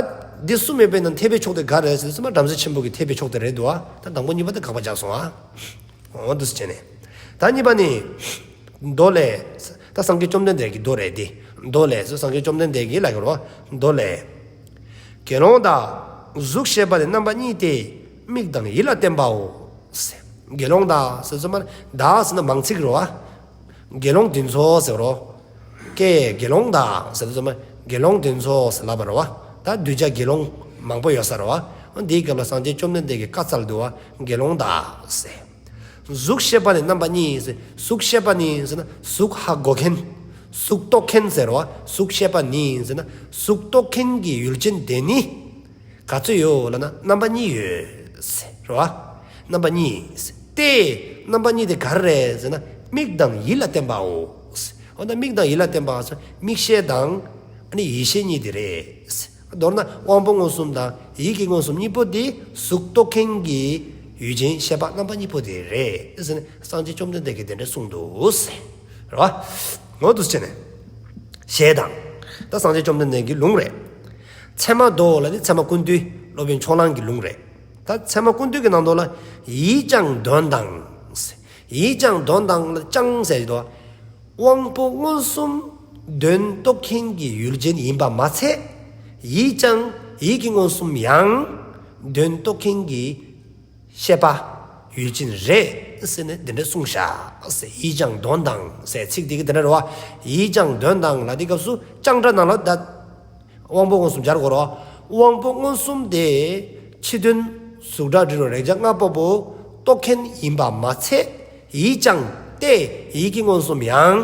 འདི་གསུམ་ཡོད་པའི་ནང་འཐད་པའི་ཕྱོགས་དེ་ག་རེད་ཟེར་ན་བྲམ་ཟེ་ཆེན་པོ་གི་འཐད་པའི་ཕྱོགས་དེ་རེད་འདུག་ཨ། ད་དང་པོ་གཉིས་པ་དེ་དགག་པ་རྒྱག་སོང་ཨ། འོ་འདུག་སེ་བྱས་ནས། ད་གཉིས་པ་ནི། མདོ་ལས། ད་སངས་རྒྱས་བཅོམ་ལྡན་འདས་ཀྱི་མདོ་རེད་དེ། མདོ་ལས་སོ་སངས་རྒྱས་བཅོམ་ལྡན་འདས་ཀྱིས་ལབ་ཀྱི་རེད་བ། མདོ་ལས། དགེ་སློང་དག། གཟུགས་ཤེས་པ་ནི་རྣམ་པ་གཉིས་ཏེ། མིག་དང་ཡིད་ལ་བརྟེན་པའོ། དགེ་སློང་དག་ཟེར་ཙམ་པ་དག་ཟེར་ན་མང་ཚིག་རེད་བ། དགེ་སློང་འདི་ཚོ་ཟེར་རོ། ཀྱེ་དགེ་སློང་དག་ཟེར་ཙམ་པ་དགེ་སློང་འདི་ཚོ་ཟེར་ལབ་པ་རེད་བ། ད་གདུལ་བྱ་དགེ་སློང་མང་པོ་ཡོད་ས་རེད་བ། འདིའི་སྐབས་ལ་སངས་རྒྱས་བཅོམ་ལྡན་འདས་ཀྱིས་བཀའ་སྩལ་འདུག་བ། དགེ་སློང་དག་ཟེར། གཟུགས་ཤེས་པ་ནི་རྣམ་པ་གཉིས་ཟེར། གཟུགས་ཤེས་པ་ནི་ཟེར་ན་གཟུགས་ཧ་གོ་མཁན། གཟུགས་རྟོགས་མཁན་ཟེར་བ། གཟུགས་ཤེས་པ་ནི་ཟེར་ན་གཟུགས་རྟོགས་མཁན་གྱི་ཡུལ་ཅན་དེ་ནི་ག་ཚོད་ཡོད་ལབ་ན་རྣམ་པ་གཉིས་ཡོད་ཟེར་བ། རྣམ་པ་གཉིས། ཏེ། རྣམ་པ་གཉིས་དེ་ག་རེ་རེད་ཟེར་ན་མིག་དང་ཡིད་ལ་བརྟེན་པའོ། འོ་ན་མིག་དང་ཡིད་ལ་བརྟེན་པ་ཟེར་མིག་ཤེས་དང་ཨ་ནི་ཡིད་ཤེས་གཉིས་དེ་རེད། མདོར་ན་དབང་པོ་མངོན་སུམ་དང་ཡིད་ཀྱི་མངོན་སུམ་གཉིས་པོ་དེ་གཟུགས་རྟོགས་མཁན་གྱི་ཡུལ་ཅན་ཤེས་པ་རྣམ་པ་གཉིས་པོ་དེ་རེད་ཟེར་ནས་སངས་རྒྱས་བཅོམ་ལྡན་འདས་ཀྱིས་དེ་འདྲ་གསུངས་འདུག་ཟེར། རེད་བ། འོ་འདུག་སེ་བྱས་ནས། ཞེས་དང་། ད་སངས་རྒྱས་བཅོམ་ལྡན་འདས་ཀྱི་ལུང་རེད། ཚད་མ་མདོ་ལ་ནི་ཚད་མ་ཀུན་བཏུས་སློབ་དཔོན་ཕྱོགས་གླང་གི་ལུང་རེད། ད་ཚད་མ་ཀུན་བཏུས་ཀྱི་ནང་དུ་ལ་ཡིད་ཀྱང་དོན་དང་། ཡིད་ཀྱང་དོན་དང་ལ་ཀྱང་ཟེར་གྱི་འདུག་དབང་པོ་མངོན་སུམ་དོན་རྟོགས་མཁན་གྱི་ཡུལ་ཅན་ཡིན་པ་མ་ཚད། ཡིད་ཀྱང་ཡིད་ཀྱི་མངོན་སུམ་ཡང་དོན་རྟོགས་མཁན་གྱི་ཤེས་པ་ཡུལ་ཅན་རེད་ཟེར་ནས་འདི་འདྲ་གསུངས་ཤག་ཟེར། ཡིད་ཀྱང་དོན་དང་ཟེར་ཚིག་འདི་གི་འདི་འདྲ་རེད་བ། ཡིད་ཀྱང་དོན་དང་ལ་འདི་སྐབས་སུ་ཀྱང་སྒྲ་ནང་ལ་ད་དབང་པོ་མངོན་སུམ་སྦྱར་དགོས་རེད་བ། དབང་པོ་མངོན་སུམ་དེ་ཕྱི་དོན་གཟུགས་སྒྲ་དྲི་རོ་རེག་བྱ་ལྔ་པོ་པོ་རྟོགས་མཁན་ཡིན་པ་མ་ཚད། ཡིད་ཀྱང་སྟེ་ཡིད་ཀྱི་མངོན་སུམ་ཡང་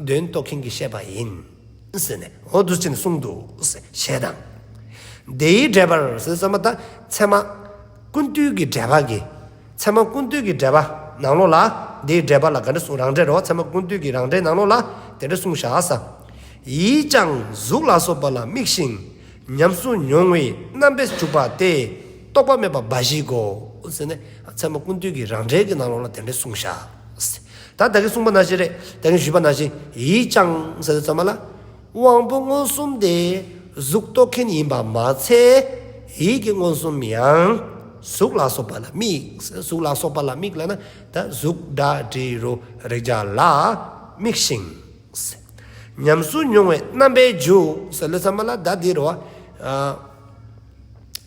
དོན་རྟོགས་མཁན་གྱི་ཤེས་པ་ཡིན། ཟེར་ནས་འོ་འདུག་སེ་བྱས་ནས་གསུངས་འདུག་ཟེར། ཞེས་དང་། དེའི་འགྲེལ་པར་ཟེར་ཙམ་པ་ད་ཚད་མ་ཀུན་བཏུས་ཀྱི་འགྲེལ་པ་གི། ཚད་མ་ཀུན་བཏུས་ཀྱི་འགྲེལ་པ་ནང་ལོགས་ལ། དེའི་འགྲེལ་པ་ལ་ག་འདྲ་གསུངས། རང་འགྲེལ་རོ། ཚད་མ་ཀུན་བཏུས་ཀྱི་རང་འགྲེལ་ནང་ལོགས་ལ་དེ་འདྲ་གསུངས་ཤག་ཟེར། ཡིད་ཀྱང་གཟུགས་ལ་སོགས་པ་ལ་དམིགས་ཤིང་ཉམས་སུ་མྱོང་བའི་རྣམ་པས་གྲུབ་པ་སྟེ་རྟོག་པ་མེད་པ་འབའ་ཞིག་གོ་ཟེར་ནས་ཚད་མ་ཀུན་བཏུས་ཀྱི་རང་འགྲེལ་གྱི་ནང་ལོགས་ལ་དེ་འདྲ་གསུངས་ཤག་ཟེར། ད་ད་གིན་གསུངས་པ་ནང་བཞིན་རེད། ད་གིན་ཞུས་པ་ནང་བཞིན་ཡིད་ཀྱང་ཟེར་དུས་ཙམ་པ་ལ། དབང་པོ་མངོན་སུམ་དེ་གཟུགས་རྟོགས་མཁན་ཡིན་པ་མ་ཚད་ཡིད་ཀྱི་མངོན་སུམ་ཡང་གཟུགས་ལ་སོགས་པ་ལ་དམིགས། གཟུགས་ལ་སོགས་པ་ལ་དམིགས་ལབ་ན་ད་གཟུགས་སྒྲ་དྲི་རོ་རེག་བྱ་ལ་དམིགས་ཤིང་། ཉམས་སུ་མྱོང་བའི་རྣམ་པའི་འཇུག་ཟེར་ལས་ཙམ་པ་ལ་ད་འདི་རེད་བ། ཨ་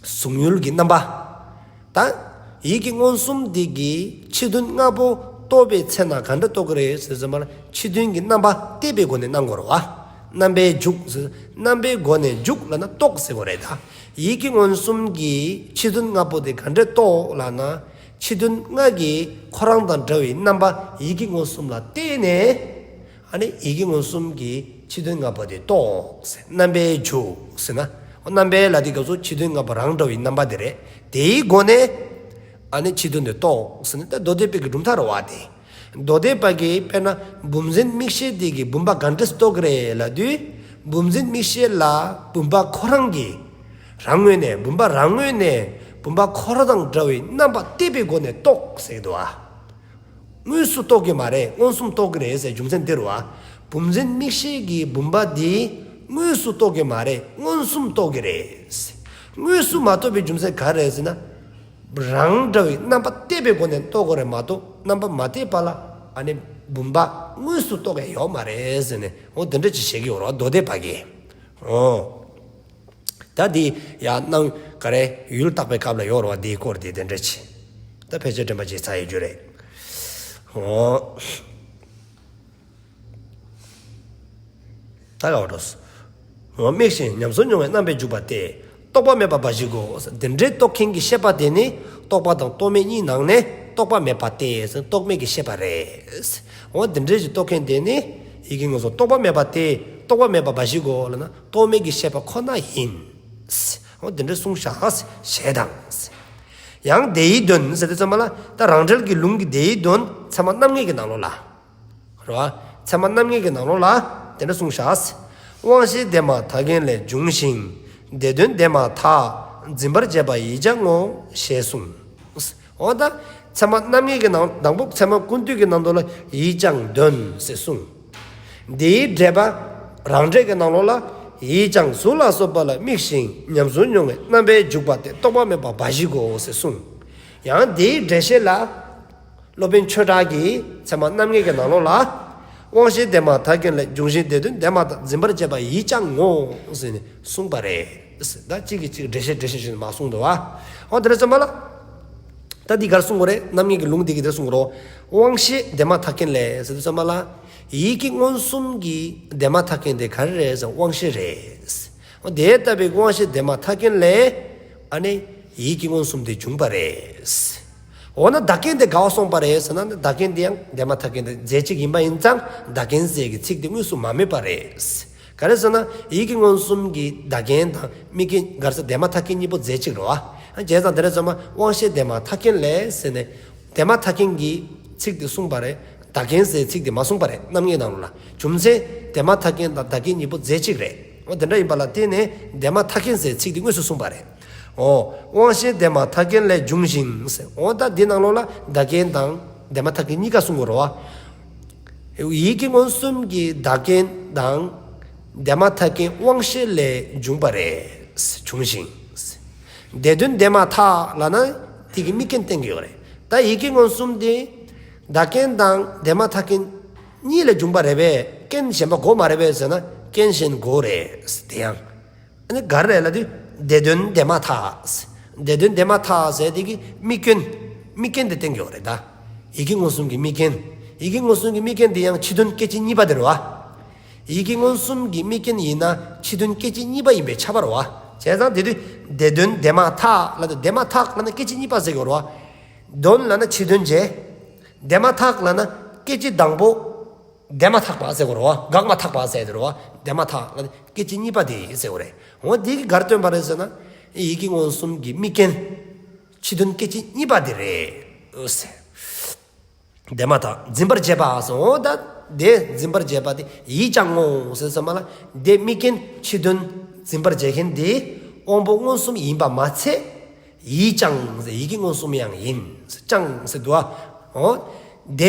གཟུགས་ཡུལ་གྱི་རྣམ་པ། ད་ཡིད་ཀྱི་མངོན་སུམ་འདི་གིས་ཕྱི་དོན་ལྔ་པོ་རྟོགས་པའི་ཚེ་ན་ག་འདྲ་རྟོགས་ཀྱི་རེད་ཟེར་ཙམ་པ་ལ་ཕྱི་དོན་གྱི་རྣམ་པ་གཏད་པའི་སྒོ་ནས་སྣང་དགོས་རེད་བ། རྣམ་པའི་འཇུག་ཟེར་རྣམ་པའི་སྒོ་ནས་འཇུག་ལབ་ན་རྟོགས་ཟེར་དགོས་རེད་ད། ཡིད་ཀྱི་མངོན་སུམ་གྱིས་ཕྱི་དོན་ལྔ་པོ་དེ་ག་འདྲ་རྟོགས་ལབ་ན། ཕྱི་དོན་ལྔ་གིས་ཁོ་རང་དང་འདྲ་བའི་རྣམ་པ་ཡིད་ཀྱི་མངོན་སུམ་ལ་བརྟེན་ནས། ཨ་ནི་ཡིད་ཀྱི་མངོན་སུམ་གྱིས་ཕྱི་དོན་ལྔ་པོ་དེ་རྟོགས་ཟེར། རྣམ་པའི་འཇུག་ཟེར་ན། རྣམ་པའི་ལ་དེ་སྐབས་སུ་ཕྱི་དོན་ལྔ་པོ་རང་འདྲ་བའི་རྣམ་པ་དེ་རེད། དེའི་སྒོ་ནས་ཨ་ནི་ཕྱི་དོན་དེ་རྟོགས་ཟེར་ན་ད་མདོ་སྡེ་པའི་གི་གྲུབ་མཐའ་རེད་བ་དེ། མདོ་སྡེ་པ་གིས་དཔེར་ན་བུམ་འཛིན་མིག་ཤེས་དེ་གིས་བུམ་པ་ག་འདྲས་རྟོགས་ཀྱི་རེད་ལབ་དུས། བུམ་འཛིན་མིག་ཤེས་ལ་བུམ་པ་ཁོ་རང་གིས་རང་ངོས་ནས་བུམ་པ་རང་ངོས་ནས་བུམ་པ་ཁོ་རང་དང་འདྲ་བའི་རྣམ་པ་གཏད་པའི་སྒོ་ནས་རྟོགས་ཟེར་གྱི་འདུག་ཨ། དངོས་སུ་རྟོགས་ཀྱི་མ་རེད། མངོན་སུམ་རྟོགས་ཀྱི་རེད་ཟེར་རྒྱུ་མཚན་འདི་རེད་བ། བུམ་འཛིན་མིག་ཤེས་ཀྱིས་བུམ་པ་འདི་དངོས་སུ་རྟོགས་ཀྱི་མ་རེད། མངོན་སུམ་རྟོགས་ཀྱི་རེད། དངོས་སུ་མ་རྟོགས་པའི་རྒྱུ་མཚན་ག་རེ་རེད་ཟེར་ན། རང་འདྲ་བའི་རྣམ་པ་གཏད་པའི་སྒོ་ནས་རྟོགས་དགོས་རེད་མ་གཏོགས་རྣམ་པ་མ་གཏད་པ་ལ་ཨ་ནི་བུམ་པ་དངོས་སུ་རྟོགས་ཡ་ཡོད་མ་རེད་ཟེར་ནས་འོ་དེ་འདྲ་ཅིག་བཤད་ཀྱི་ཡོད་རེད་བ་མདོ་སྡེ་པ་གིས། འོ། ད་འདི་ཡང་སྣང་ག་རེ་ཡུལ་བརྟག་པའི་སྐབས་ལ་ཡོད་རེད་བ། འདིའི་སྐོར་འདི་དེ་འདྲ་ཅིག་ད་ཕལ་ཆེར་དྲན་པ་ཅིག་ཚར་ཡོད་རྒྱུ་རེད། འོ། ད་ག་བ་འགྲོ། འོ་དམིགས་ཤིང་ཉམས་སུ་མྱོང་བའི་རྣམ་པའི་འཇུག་པ་སྟེ། རྟོག་པ་མེད་པ་འབའ་ཞིག་གོ། འདི་འདྲའི་རྟོག་མཁན་གྱི་ཤེས་པ་དེ་ནི་རྟོག་པ་དང་རྟོག་མེད་གཉིས་ནང་ནས་རྟོག་པ་མེད་པ་སྟེ། རྟོག་མེད་ཀྱི་ཤེས་པ་རེད། འོ་འདི་འདྲའི་ཞིག་རྟོག་མཁན་དེ་ནི་ཡིད་ཀྱི་མངོན་སུམ་རྟོག་པ་མེད་པ་སྟེ། རྟོག་པ་མེད་པ་འབའ་ཞིག་གོ་ལབ་ན་རྟོག་མེད་ཀྱི་ཤེས་པ་ཁོ་ན་ཡིན། འོ་འདི་འདྲ་གསུངས་ཤག་ཞེས་དང་། ཡང་དེའི་དོན་ཟེར་དུས་ཙམ་པ་ལ་ད་རང་འགྲེལ་གྱི་ལུང་གི་དེའི་དོན་ཚད་མ་རྣམ་ངེས་ཀྱི་ནང་ལོགས་ལ། རེད་བ། ཚད་མ་རྣམ་ངེས་ཀྱི་ནང་ལོགས་ལ་དེ་འདྲ་གསུངས་ཤག་དབང་ཤེས་དེ་མ་ཐག་རྐྱེན་ལས་འབྱུང་ཞིང་། དེ་དོན་དེ་མ་ཐག་འཛིན་པར་བྱེད་པ་ཡིད་ཀྱང་ངོ་ཞེས་གསུངས། འོ་ད་ཚད་མ་རྣམ་ངེས་ཀྱི་ནང་དང་པོ་ཚད་མ་ཀུན་བཏུས་ཀྱི་ནང་དུ་ལ་ཡིད་ཀྱང་དོན་ཟེར་གསུངས། དེའི་འགྲེལ་པ་རང་འགྲེལ་གྱི་ནང་ལོགས་ལ་ཡིད་ཀྱང་གཟུགས་ལ་སོགས་པ་ལ་དམིགས་ཤིང་ཉམས་སུ་མྱོང་བའི་རྣམ་པའི་འཇུག་པ་སྟེ་རྟོག་པ་མེད་པ་འབའ་ཞིག་གོ་ཟེར་གསུངས། ཡང་དེའི་འགྲེལ་བཤད་ལ། སློབ་དཔོན་ཆོས་གྲགས་ཀྱིས་ཚད་མ་རྣམ་ངེས་ཀྱི་ནང་ལོགས་ལ། དབང་ཤེས་དེ་མ་ཐག་རྐྱེན་ལས་འབྱུང་ཞིང་དེ་དོན་དེ་མ་ཐག་འཛིན་པར་བྱེད་པ་ཡིད་ཀྱང་ངོ་ཟེར་ནས་གསུངས་པ་རེད། ད་གཅིག་གིས་གཅིག་འགྲེལ་བཤད་འགྲེལ་བཤད་ཞུས་ནས་མ་གསུངས་འདུག་བ། འོ་དེ་འདྲ་ཙམ་པ་ལ། ད་འདི་ག་རེ་གསུངས་པ་རེད། རྣམ་ངེས་ཀྱི་ལུང་འདི་གིས་དེ་གསུངས་པ་རེད། དབང་ཤེས་དེ་མ་ཐག་རྐྱེན་ལས་ཟེར་དུས་ཙམ་པ་ལ། ཡིད་ཀྱི་མངོན་སུམ་གྱི་དེ་མ་ཐག་རྐྱེན་དེ་ག་རེ་རེད་ཟེར་དབང་ཤེས་རེད། འོ་དེ་ལྟ་བུའི་དབང་ཤེས་དེ་མ་ཐག་རྐྱེན་ལས། ཨ་ནི་ཡིད་ཀྱི་མངོན་སུམ་དེ་བྱུང་བ་རེད། འོ་ན་བདག་རྐྱེན་དེ་ག་བ་སོང་པ་རེད་ཟེར་ན་བདག་རྐྱེན་དེ་ཡང་དེ་མ་ཐག་རྐྱེན་དེ་རྫས་གཅིག་ཡིན་པ་ཡིན་ཙང་བདག་རྐྱེན་ཟེར་གྱི་ཚིག་དེ་དངོས་སུ་མ་སྨོས་པ་རེད། ག་རེ་ཟེར་ན་ཡིད་ཀྱི་མངོན་སུམ་གྱི་བདག་རྐྱེན་དང་དམིགས་རྐྱེན་ག་རེ་ཟེར་དེ་མ་ཐག་རྐྱེན་གཉིས་པོ་རྫས་གཅིག་རེད་བ། བྱས་ཙང་དེ་རེད་ཙམ་པ་དབང་ཤེས་དེ་མ་ཐག་རྐྱེན་ལས་ཟེར་ནས་དེ་མ་ཐག་རྐྱེན་གྱི་ཚིག་དེ་གསུངས་པ་རེད། བདག་རྐྱེན་ཟེར་ཚིག་དེ་མ་གསུངས་པ་རེད། རྣམ་ངེས་ནང་ལོགས་ལ། རྒྱུ་མཚན་དེ་མ་ཐག་རྐྱེན་དང་བདག་རྐྱེན་གཉིས་པོ་རྫས་གཅིག་རེད། འོ་དེ་འདྲ་ཡིན་པ་ལ་བརྟེན་ནས་དེ་མ་ཐག་རྐྱེན་ཟེར་ཚིག་དེ་དངོས་སུ་གསུངས་པ་རེད། འོ། དབང་ཤེས་དེ་མ་ཐག་རྐྱེན་ལས་འབྱུང་ཞིང་ཟེར། འོ་ད་འདི་ནང་ལོགས་ལ་བདག་རྐྱེན་དང་དེ་མ་ཐག་རྐྱེན་གཉིས་ཀ་གསུངས་དགོས་རེད་བ། ཡིད་ཀྱི་མངོན་སུམ་གྱི་བདག་རྐྱེན་དང་དེ་མ་ཐག་རྐྱེན་དབང་ཤེས་ལས་འབྱུང་བ་རེད། འབྱུང་ཞིང་། དེ་དོན་དེ་མ་ཐག་ལབ་ན་དེ་གི་དམིགས་རྐྱེན་བསྟན་གྱི་ཡོད་རེད། ད་ཡིད་ཀྱི་མངོན་སུམ་དེ་བདག་རྐྱེན་དང་དེ་མ་ཐག་རྐྱེན་གཉིས་ལས་འབྱུང་བ་རེད་པས། རྐྱེན་གཞན་པ་དགོས་མ་རེད་པས་ཟེར་ན་རྐྱེན་གཞན་དགོས་རེད། དེ་ཡང་། ཨ་ནི་ག་རེ་རེད་ལབ་དུས་དེ་དོན་དེ་མ་ཐག་དེ་དོན་དེ་མ་ཐག་ཟེར་དེ་གི་དམིགས་རྐྱེན། དམིགས་རྐྱེན་དེ་བསྟན་གྱི་ཡོད་རེད་ད། ཡིད་ཀྱི་མངོན་སུམ་གྱི་དམིགས་རྐྱེན། ཡིད་ཀྱི་མངོན་སུམ་གྱི་དམིགས་རྐྱེན་དེ་ཡང་ཕྱི་དོན་སྐད་ཅིག་གཉིས་པ་དེ་རེད་བ། ཡིད་ཀྱི་མངོན་སུམ་གྱི་དམིགས་རྐྱེན་ཡིན་ན་ཕྱི་དོན་སྐད་ཅིག་གཉིས་པ་ཡིན་པས་ཁྱབ་པ་རེད་བ། བྱས་ཙང་དེ་དུས་དེ་དོན་དེ་མ་ཐག་ལབ་དུས་དེ་མ་ཐག་ལབ་ན་སྐད་ཅིག་གཉིས་པ་ཟེར་གྱི་ཡོད་རེད་བ། དོན་ལབ་ན་ཕྱི་དོན་བྱས། དེ་མ་ཐག་ལབ་ན་སྐད་ཅིག་དང་པོ། དེ་མ་ཐག་པ་ཟེར་གྱི་རེད་བ། འགགས་མ་ཐག་པ་ཟེར་གྱི་རེད་བ། དེ་མ་ཐག་ལབ་ན་སྐད་ཅིག་གཉིས་པ་དེ་ཟེར་གྱི་རེད། འོ་དེ་གིས་ག་རེ་སྟོན་པ་རེད་ཟེར་ན། ཡིད་ཀྱི་མངོན་སུམ་གྱི་དམིགས་རྐྱེན། ཕྱི་དོན་སྐད་ཅིག་གཉིས་པ་དེ་རེད་ཟེར། དེ་མ་ཐག་འཛིན་པར་བྱེད་པ་ཟེར། འོ་ད་དེ་འཛིན་པར་བྱེད་པ་དེ་ཡིད་ཀྱང་ངོ་ཟེར་ཙམ་པ་ལ་དེ་དམིགས་རྐྱེན་ཕྱི་དོན་འཛིན་པར་བྱེད་མཁན་དེ་དབང་པོ་མངོན་སུམ་ཡིན་པ་མ་ཚད་ཡིད་ཀྱང་ཟེར་ཡིད་ཀྱི་མངོན་སུམ་ཡང་ཡིན། ཀྱང་ཟེར་འདུག་བ། འོ་དེ།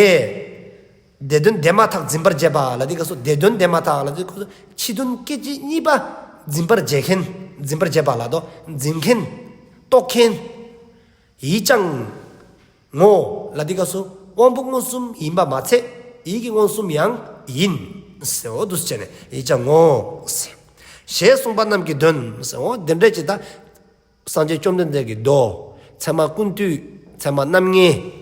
སྡེ་དོན་དེ་མ་ཐག་འཛིན་པར་བྱེད་པ་ལ་དེ་ག་སོ། སྡེ་དོན་དེ་མ་ཐག་ལ་དེ་ག་སོ། ཕྱི་དོན་སྐད་ཅིག་གཉིས་པ་འཛིན་པར་བྱེད་མཁན། འཛིན་པར་བྱེད་པ་ལ་དོ། འཛིན་མཁན། རྟོགས་མཁན། ཡིད་ཀྱང་ངོ་ལ་དེ་ག་སོ། དབང་པོ་མངོན་སུམ་ཡིན་པ་མ་ཚད་ཡིད་ཀྱི་མངོན་སུམ་ཡང་ཡིན་ཟེར། འོ་འདུག་སེ་བྱས་ནས་ཡིད་ཀྱང་ངོ་ཟེར། ཞེས་གསུངས་པ་རྣམས་ཀྱི་དོན་ཟེར། འོ་འདི་འདྲ་ཅིག་ད། སངས་རྒྱས་བཅོམ་ལྡན་འདས་ཀྱི་མདོ། ཚད་མ་ཀུན་བཏུས། ཚད་མ་རྣམ་ངེས།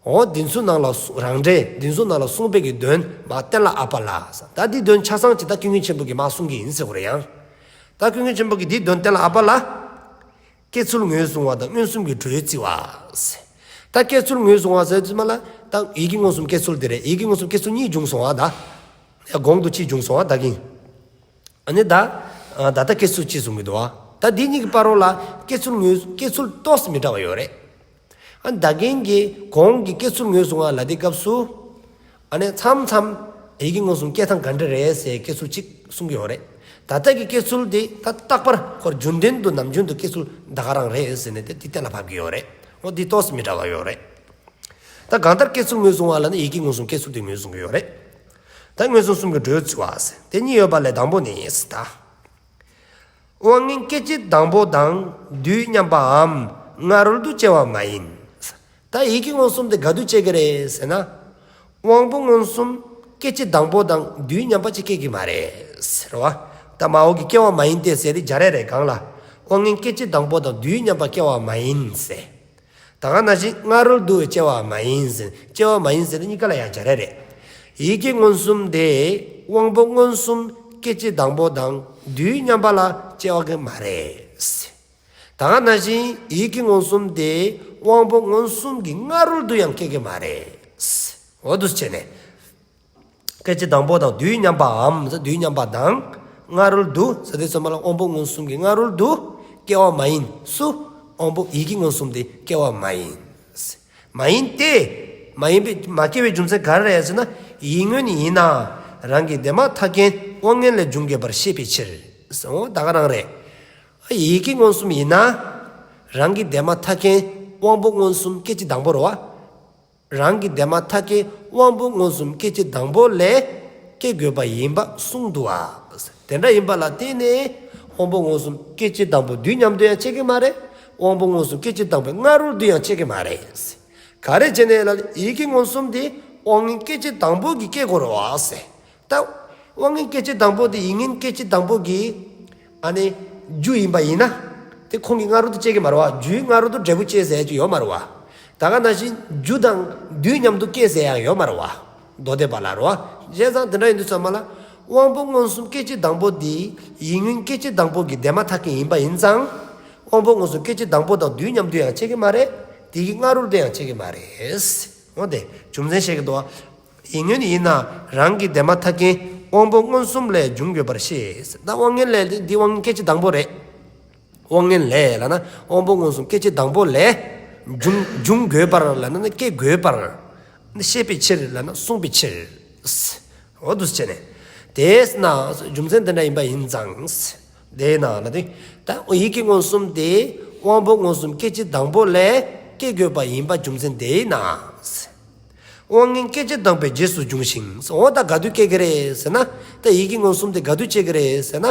འོ་འདི་ཚོ་ནང་ལ་གསུང་། རང་འགྲེལ་འདི་ཚོ་ནང་ལ་གསུངས་པའི་གི་དོན་མ་གཏན་ལ་དབབ་པ་ལ། ད་འདི་དོན་ཆ་ཚང་ཅིག་ད་ཀུན་མཁྱེན་ཆེན་པོ་གིས་མ་གསུང་གི་ཡིན་ཟེར་གོ་རེད་ཡང་། ད་ཀུན་མཁྱེན་ཆེན་པོ་གིས་འདི་དོན་གཏན་ལ་དབབ་པ་ལ། སྐྱེ་ཚུལ་ངོས་བཟུང་བ་དང་མངོན་སུམ་གྱི་གྲོས་བརྩི་བ། ད་སྐྱེ་ཚུལ་ངོས་བཟུང་བ་ཟེར་དུས་མ་ལ་ད་ཡིད་ཀྱི་མངོན་སུམ་སྐྱེ་ཚུལ་དེ་རེད། ཡིད་ཀྱི་མངོན་སུམ་སྐྱེ་ཚུལ་གཉིས་བྱུང་སོང་བ་ད། ཡ་གོང་དུ་གཅིག་བྱུང་སོང་བ་ད་གིན། ཨ་ནི་ད། ད་ལྟ་སྐྱེ་ཚུལ་གཅིག་བཟུང་གི་འདུག་བ། ད་འདི་གཉིས་ཀྱི་བར་རོ་ལ་སྐྱེ་ཚུལ་ངོས། སྐྱེ་ཚུལ་ཏོག་ཙམ་མི་འདྲ་བ་ཡོད་རེད། ཨ་ད་གིན་གྱི་གོང་གི་སྐྱེ་ཚུལ་ངོས་བཟུང་བ་ལ་དེ་སྐབས་སུ། ཨ་ནི་མཚམས་མཚམས་ཡིད་ཀྱི་མངོན་སུམ་སྐྱེ་སྟངས་ག་འདྲ་རེད་ཟེར་སྐྱེ་ཚུལ་གཅིག་གསུང་གི་ཡོད་རེད། ད་ལྟ་གི་སྐྱེ་ཚུལ་དེ་ད་རྟག་པར་ཁོར་རྒྱུན་ལྡན་དུ་ནམ་རྒྱུན་དུ་སྐྱེ་ཚུལ་ད་ག་རང་རེད་ཟེར་ནས་དེ་དེ་གཏན་ལ་ཕབ་ཀྱི་ཡོད་རེད། འོ་འདི་ཏོག་ཙམ་མི་འདྲ་བ་ཡོད་རེད། ད་གང་ལྟར་སྐྱེ་ཚུལ་ངོས་བཟུང་བ་ལ་ནི་ཡིད་ཀྱི་མངོན་སུམ་སྐྱེ་ཚུལ་དེ་ངོས་བཟུང་གི་ཡོད་རེད། ད་མངོན་སུམ་གསུམ་གྱི་གྲོས་བརྩི་བ་ཟེར། དེ་གཉིས་ཡོད་པ་ལས་དང་པོ་ནི་ཟེར་ད། དབང་མངོན་སྐད་ཅིག་དང་པོ་དང་དུས་མཉམ་པའམ་སྔ་རོལ་དུ་སྐྱེ་བ་མ་ཡིན། ད་ཡིད་ཀྱི་མངོན་སུམ་དེ་ག་དུས་སྐྱེ་གི་རེད་ཟེར་ན། དབང་པོ་མངོན་སུམ་སྐད་ཅིག་དང་པོ་དང་དུས་མཉམ་པ་ཅིག་སྐྱེ་གི་མ་རེད་ཟེར་བ། ད་མ་འོངས་ཀྱི་སྐྱེ་བ་མ་ཡིན་ཏེ་ཟེར་དེ་སྦྱར་ཡ་རེད་གང་ལ། དབང་མངོན་སྐད་ཅིག་དང་པོ་དང་དུས་མཉམ་པ་སྐྱེ་བ་མ་ཡིན་ཟེར། ད་ག་ནང་བཞིན་སྔ་རོལ་དུ་སྐྱེ་བ་མ་ཡིན་ཟེར། སྐྱེ་བ་མ་ཡིན་ཟེར་ནི་གཉིས་ཀ་ལ་ཡང་སྦྱར་ཡ་རེད། ཡིད་ཀྱི་མངོན་སུམ་དེ་དབང་པོ་མངོན་སུམ་སྐད་ཅིག་དང་པོ་དང་དུས་མཉམ་པ་ལ་སྐྱེ་བ་གི་མ་རེད། ད་ག་ནང་བཞིན་ཡིད་ཀྱི་མངོན་སུམ་དེ་དབང་པོ་མངོན་སུམ་གྱི་སྔ་རོལ་དུ་ཡང་སྐྱེ་གི་མ་རེད། འོ་འདུག་སེ་བྱས་ནས། སྐད་ཅིག་དང་པོ་དང་དུས་མཉམ་པའམ་ཟེར། དུས་མཉམ་པ་དང་སྔ་རོལ་དུ་ཟེར་དུས་ཙམ་པ་ལ་དབང་པོ་མངོན་སུམ་གྱི་སྔ་རོལ་དུ་སྐྱེ་བ་མ་ཡིན་སུ། དབང་པོ་ཡིད་ཀྱི་མངོན་སུམ་དེ་སྐྱེ་བ་མ་ཡིན། མ་ཡིན་ཏེ། མ་ཡིན་པའི་མ་སྐྱེ་བའི་རྒྱུ་མཚན་ག་རེ་རེད་ཟེར་ན། ཡིད་མངོན་ཡིན་ན་རང་གི་དེ་མ་ཐག་རྐྱེན་དབང་མངོན་ལས་བྱུང་དགོས་པར་ཤེས་པའི་ཕྱིར། འོ་ད་ག་རང་རེད། ཡིད་ཀྱི་མངོན་སུམ་ཡིན་ན། རང་གི་དེ་མ་ཐག་རྐྱེན་དབང་པོ་མངོན་སུམ་སྐད་ཅིག་དང་པོ་རེད་བ། རང་གི་དེ་མ་ཐག་རྐྱེན་དབང་པོ་མངོན་སུམ་སྐད་ཅིག་དང་པོ་ལས་སྐྱེ་དགོས་པ་ཡིན་པ་གསུངས་འདུག་བ། དེ་འདྲ་ཡིན་པ་ལ་བརྟེན་ནས་དབང་པོ་མངོན་སུམ་སྐད་ཅིག་དང་པོ་དུས་མཉམ་དུ་ཡང་སྐྱེ་གི་མ་རེད། དབང་པོ་མངོན་སུམ་སྐད་ཅིག་དང་པོའི་སྔ་རོལ་དུ་ཡང་སྐྱེ་གི་མ་རེད། ག་རེ་བྱས་ནས་ལ་ཡིད་ཀྱི་མངོན་སུམ་དེ་དབང་མངོན་སྐད་ཅིག་དང་པོ་གིས་སྐྱེ་དགོས་རེད་བ་ཟེར། ད་དབང་མངོན་སྐད་ཅིག་དང་པོ་དེ་ཡིད་མངོན་སྐད་ཅིག་དང་པོ་གི་ཨ་ནི་རྒྱུ་ཡིན་པ་ཡིན་ན། དེ་ཁོང་གི་སྔ་རོལ་དུ་སྐྱེ་གི་མ་རེད་བ། རྒྱུའི་སྔ་རོལ་དུ་འབྲས་བུ་སྐྱེ་ཟེར་ཡ་ཅིག་ཡོད་མ་རེད་བ། ད་ག་ནང་བཞིན་རྒྱུ་དང་དུས་མཉམ་དུ་སྐྱེ་ཟེར་ཡ་ཡོད་མ་རེད་བ། མདོ་སྡེ་པ་ལ་རེད་བ། བྱས་ཙང་དེ་འདྲ་ཡིན་དུས་ཙམ་པ་ལ། དབང་པོ་མངོན་སུམ་སྐད་ཅིག་དང་པོ་དེ་ཡིད་མངོན་སྐད་ཅིག་དང་པོ་གི་དེ་མ་ཐག་རྐྱེན་ཡིན་པ་ཡིན་ཙང་། དབང་པོ་མངོན་སུམ་སྐད་ཅིག་དང་པོ་དང་དུས་མཉམ་དུ་ཡང་སྐྱེ་གི་མ་རེད། དེ་གི་སྔ་རོལ་དུ་ཡང་སྐྱེ་གི་མ་རེད། འོ་དེ་རྒྱུ་མཚན་བཤད་ཀྱི་འདུག་བ། ཡིད་མངོན་ཡིན་ན་རང་གི་དེ་མ་ཐག་རྐྱེན་དབང་པོ་མངོན་སུམ་ལས་འབྱུང་དགོས་པར་ཤེས། ད་དབང་མངོན་ལས་འདི་དབང་མངོན་སྐད་ཅིག་དང་པོ་རེད། དབང་མངོན་ལས་ལབ་ན་དབང་པོ་མངོན་སུམ་སྐད་ཅིག་དང་པོ་ལས་འབྱུང་འབྱུང་དགོས་པར་ལབ་ན་སྐྱེ་དགོས་པར་ཤེས་པའི་ཕྱིར་ལབ་ན་གསུངས་པའི་ཕྱིར། འོ་འདུག་སེ་བྱས་ནས། དེས་ན་རྒྱུ་མཚན་དེ་འདྲ་ཡིན་པ་ཡིན་ཙང་། དེས་ན་ལབ་དུས། ད་ཡིད་ཀྱི་མངོན་སུམ་དེ་དབང་པོ་མངོན་སུམ་སྐད་ཅིག་དང་པོ་ལས་སྐྱེ་དགོས་པ་ཡིན་པ་རྒྱུ་མཚན་དེས་ན། དབང་མངོན་སྐད་ཅིག་དང་པོའི་རྗེས་སུ་འབྱུང་ཞིང་། འོ་ད་ག་དུས་སྐྱེ་གི་རེད་ཟེར་ན། ད་ཡིད་ཀྱི་མངོན་སུམ་དེ་ག་དུས་སྐྱེ་གི་རེད་ཟེར་ན།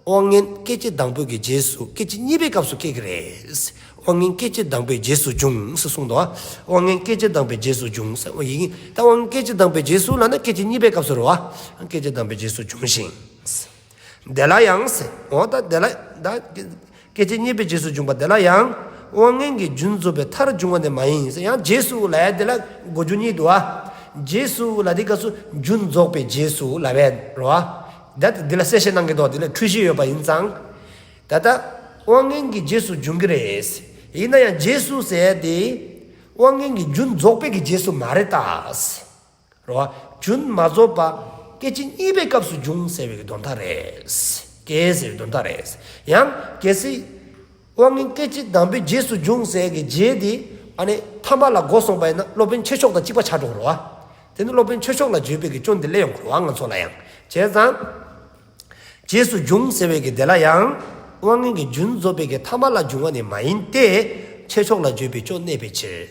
དབང་མངོན་སྐད་ཅིག་དང་པོ་གི་རྗེས་སུ་སྐད་ཅིག་གཉིས་པའི་སྐབས་སུ་སྐྱེ་གི་རེད། དབང་མངོན་སྐད་ཅིག་དང་པོའི་རྗེས་སུ་འབྱུང་ཟེར་གསུངས་འདུག་བ། དབང་མངོན་སྐད་ཅིག་དང་པོའི་རྗེས་སུ་འབྱུང་ཟེར། འོ་ཡིད་ཀྱི་ད་དབང་མངོན་སྐད་ཅིག་དང་པོའི་རྗེས་སུ་ལབ་ན་སྐད་ཅིག་གཉིས་པའི་སྐབས་སུ་རེད་བ། སྐད་ཅིག་དང་པོའི་རྗེས་སུ་འབྱུང་ཞིང་། དེ་ལ་ཡང་ཟེར། འོ་ད་དེ་ལ་ད་སྐད་ཅིག་གཉིས་པའི་རྗེས་སུ་འབྱུང་བ་དེ་ལ་ཡང་དབང་མངོན་གྱི་རྒྱུན་རྫོགས་པའི་མཐར་འབྱུང་བ་ནི་མ་ཡིན་ཟེར། ཡང་རྗེས་སུ་ལབ་ཡ་དེ་ལ་གོ་རྒྱུ་གཉིས་འདུག་བ། རྗེས་སུ་ལབ་དེ་སྐབས་སུ་རྒྱུན་རྫོགས་པའི་རྗེས་སུ་ལབ་ཡ་རེད་བ། ད་དེ་ལ་གསལ་བཤད་གནང་གི་འདུག། དེ་ལ་འཁྲུལ་གཞི་ཡོད་པ་ཡིན་ཙང་། ད་ལྟ་དབང་མངོན་གྱི་རྗེས་སུ་འབྱུང་གི་རེད། ཡིན་ན་ཡང་རྗེས་སུ་ཟེར་ཡ་དེ་དབང་མངོན་གྱི་རྒྱུན་རྫོགས་པའི་གི་རྗེས་སུ་མ་རེད་ད། རེད་བ། རྒྱུན་མ་རྫོགས་པ་སྐད་ཅིག་གཉིས་པའི་སྐབས་སུ་འབྱུང་ཟེར་བའི་གི་དོན་དག་རེད། སྐྱེ་ཟེར་བའི་དོན་དག་རེད། ཡང་གལ་སྲིད་དབང་མངོན་སྐད་ཅིག་དང་པོའི་རྗེས་སུ་འབྱུང་ཟེར་གྱི་རྗེས་དེ་ཨ་ནི་ཐ་མ་ལ་གོ་སོང་བ་ཡིན་ན་སློབ་དཔོན་ཆོས་མཆོག་དང་གཅིག་པ་ཆགས་འགྲོ་གི་རེད་བ། དེ་ནི་སློབ་དཔོན་ཆོས་མཆོག་ལ་བརྗོད་པའི་གི་སྐྱོན་དེ་སླེབས་ཡོང་གི་རེད་བ་ང་ཚོ་ལ་ཡང་། བྱས་ཙང་། རྗེས་སུ་འབྱུང་ཟེར་བའི་གི་དེ་ལ་ཡང་། དབང་མངོན་གྱི་རྒྱུན་རྫོགས་པའི་གི་ཐ་མ་ལ་འབྱུང་བ་ནི་མ་ཡིན་ཏེ། ཆོས་མཆོག་ལ་བརྗོད་པའི་སྐྱོན་གནས་པའི་ཕྱིར།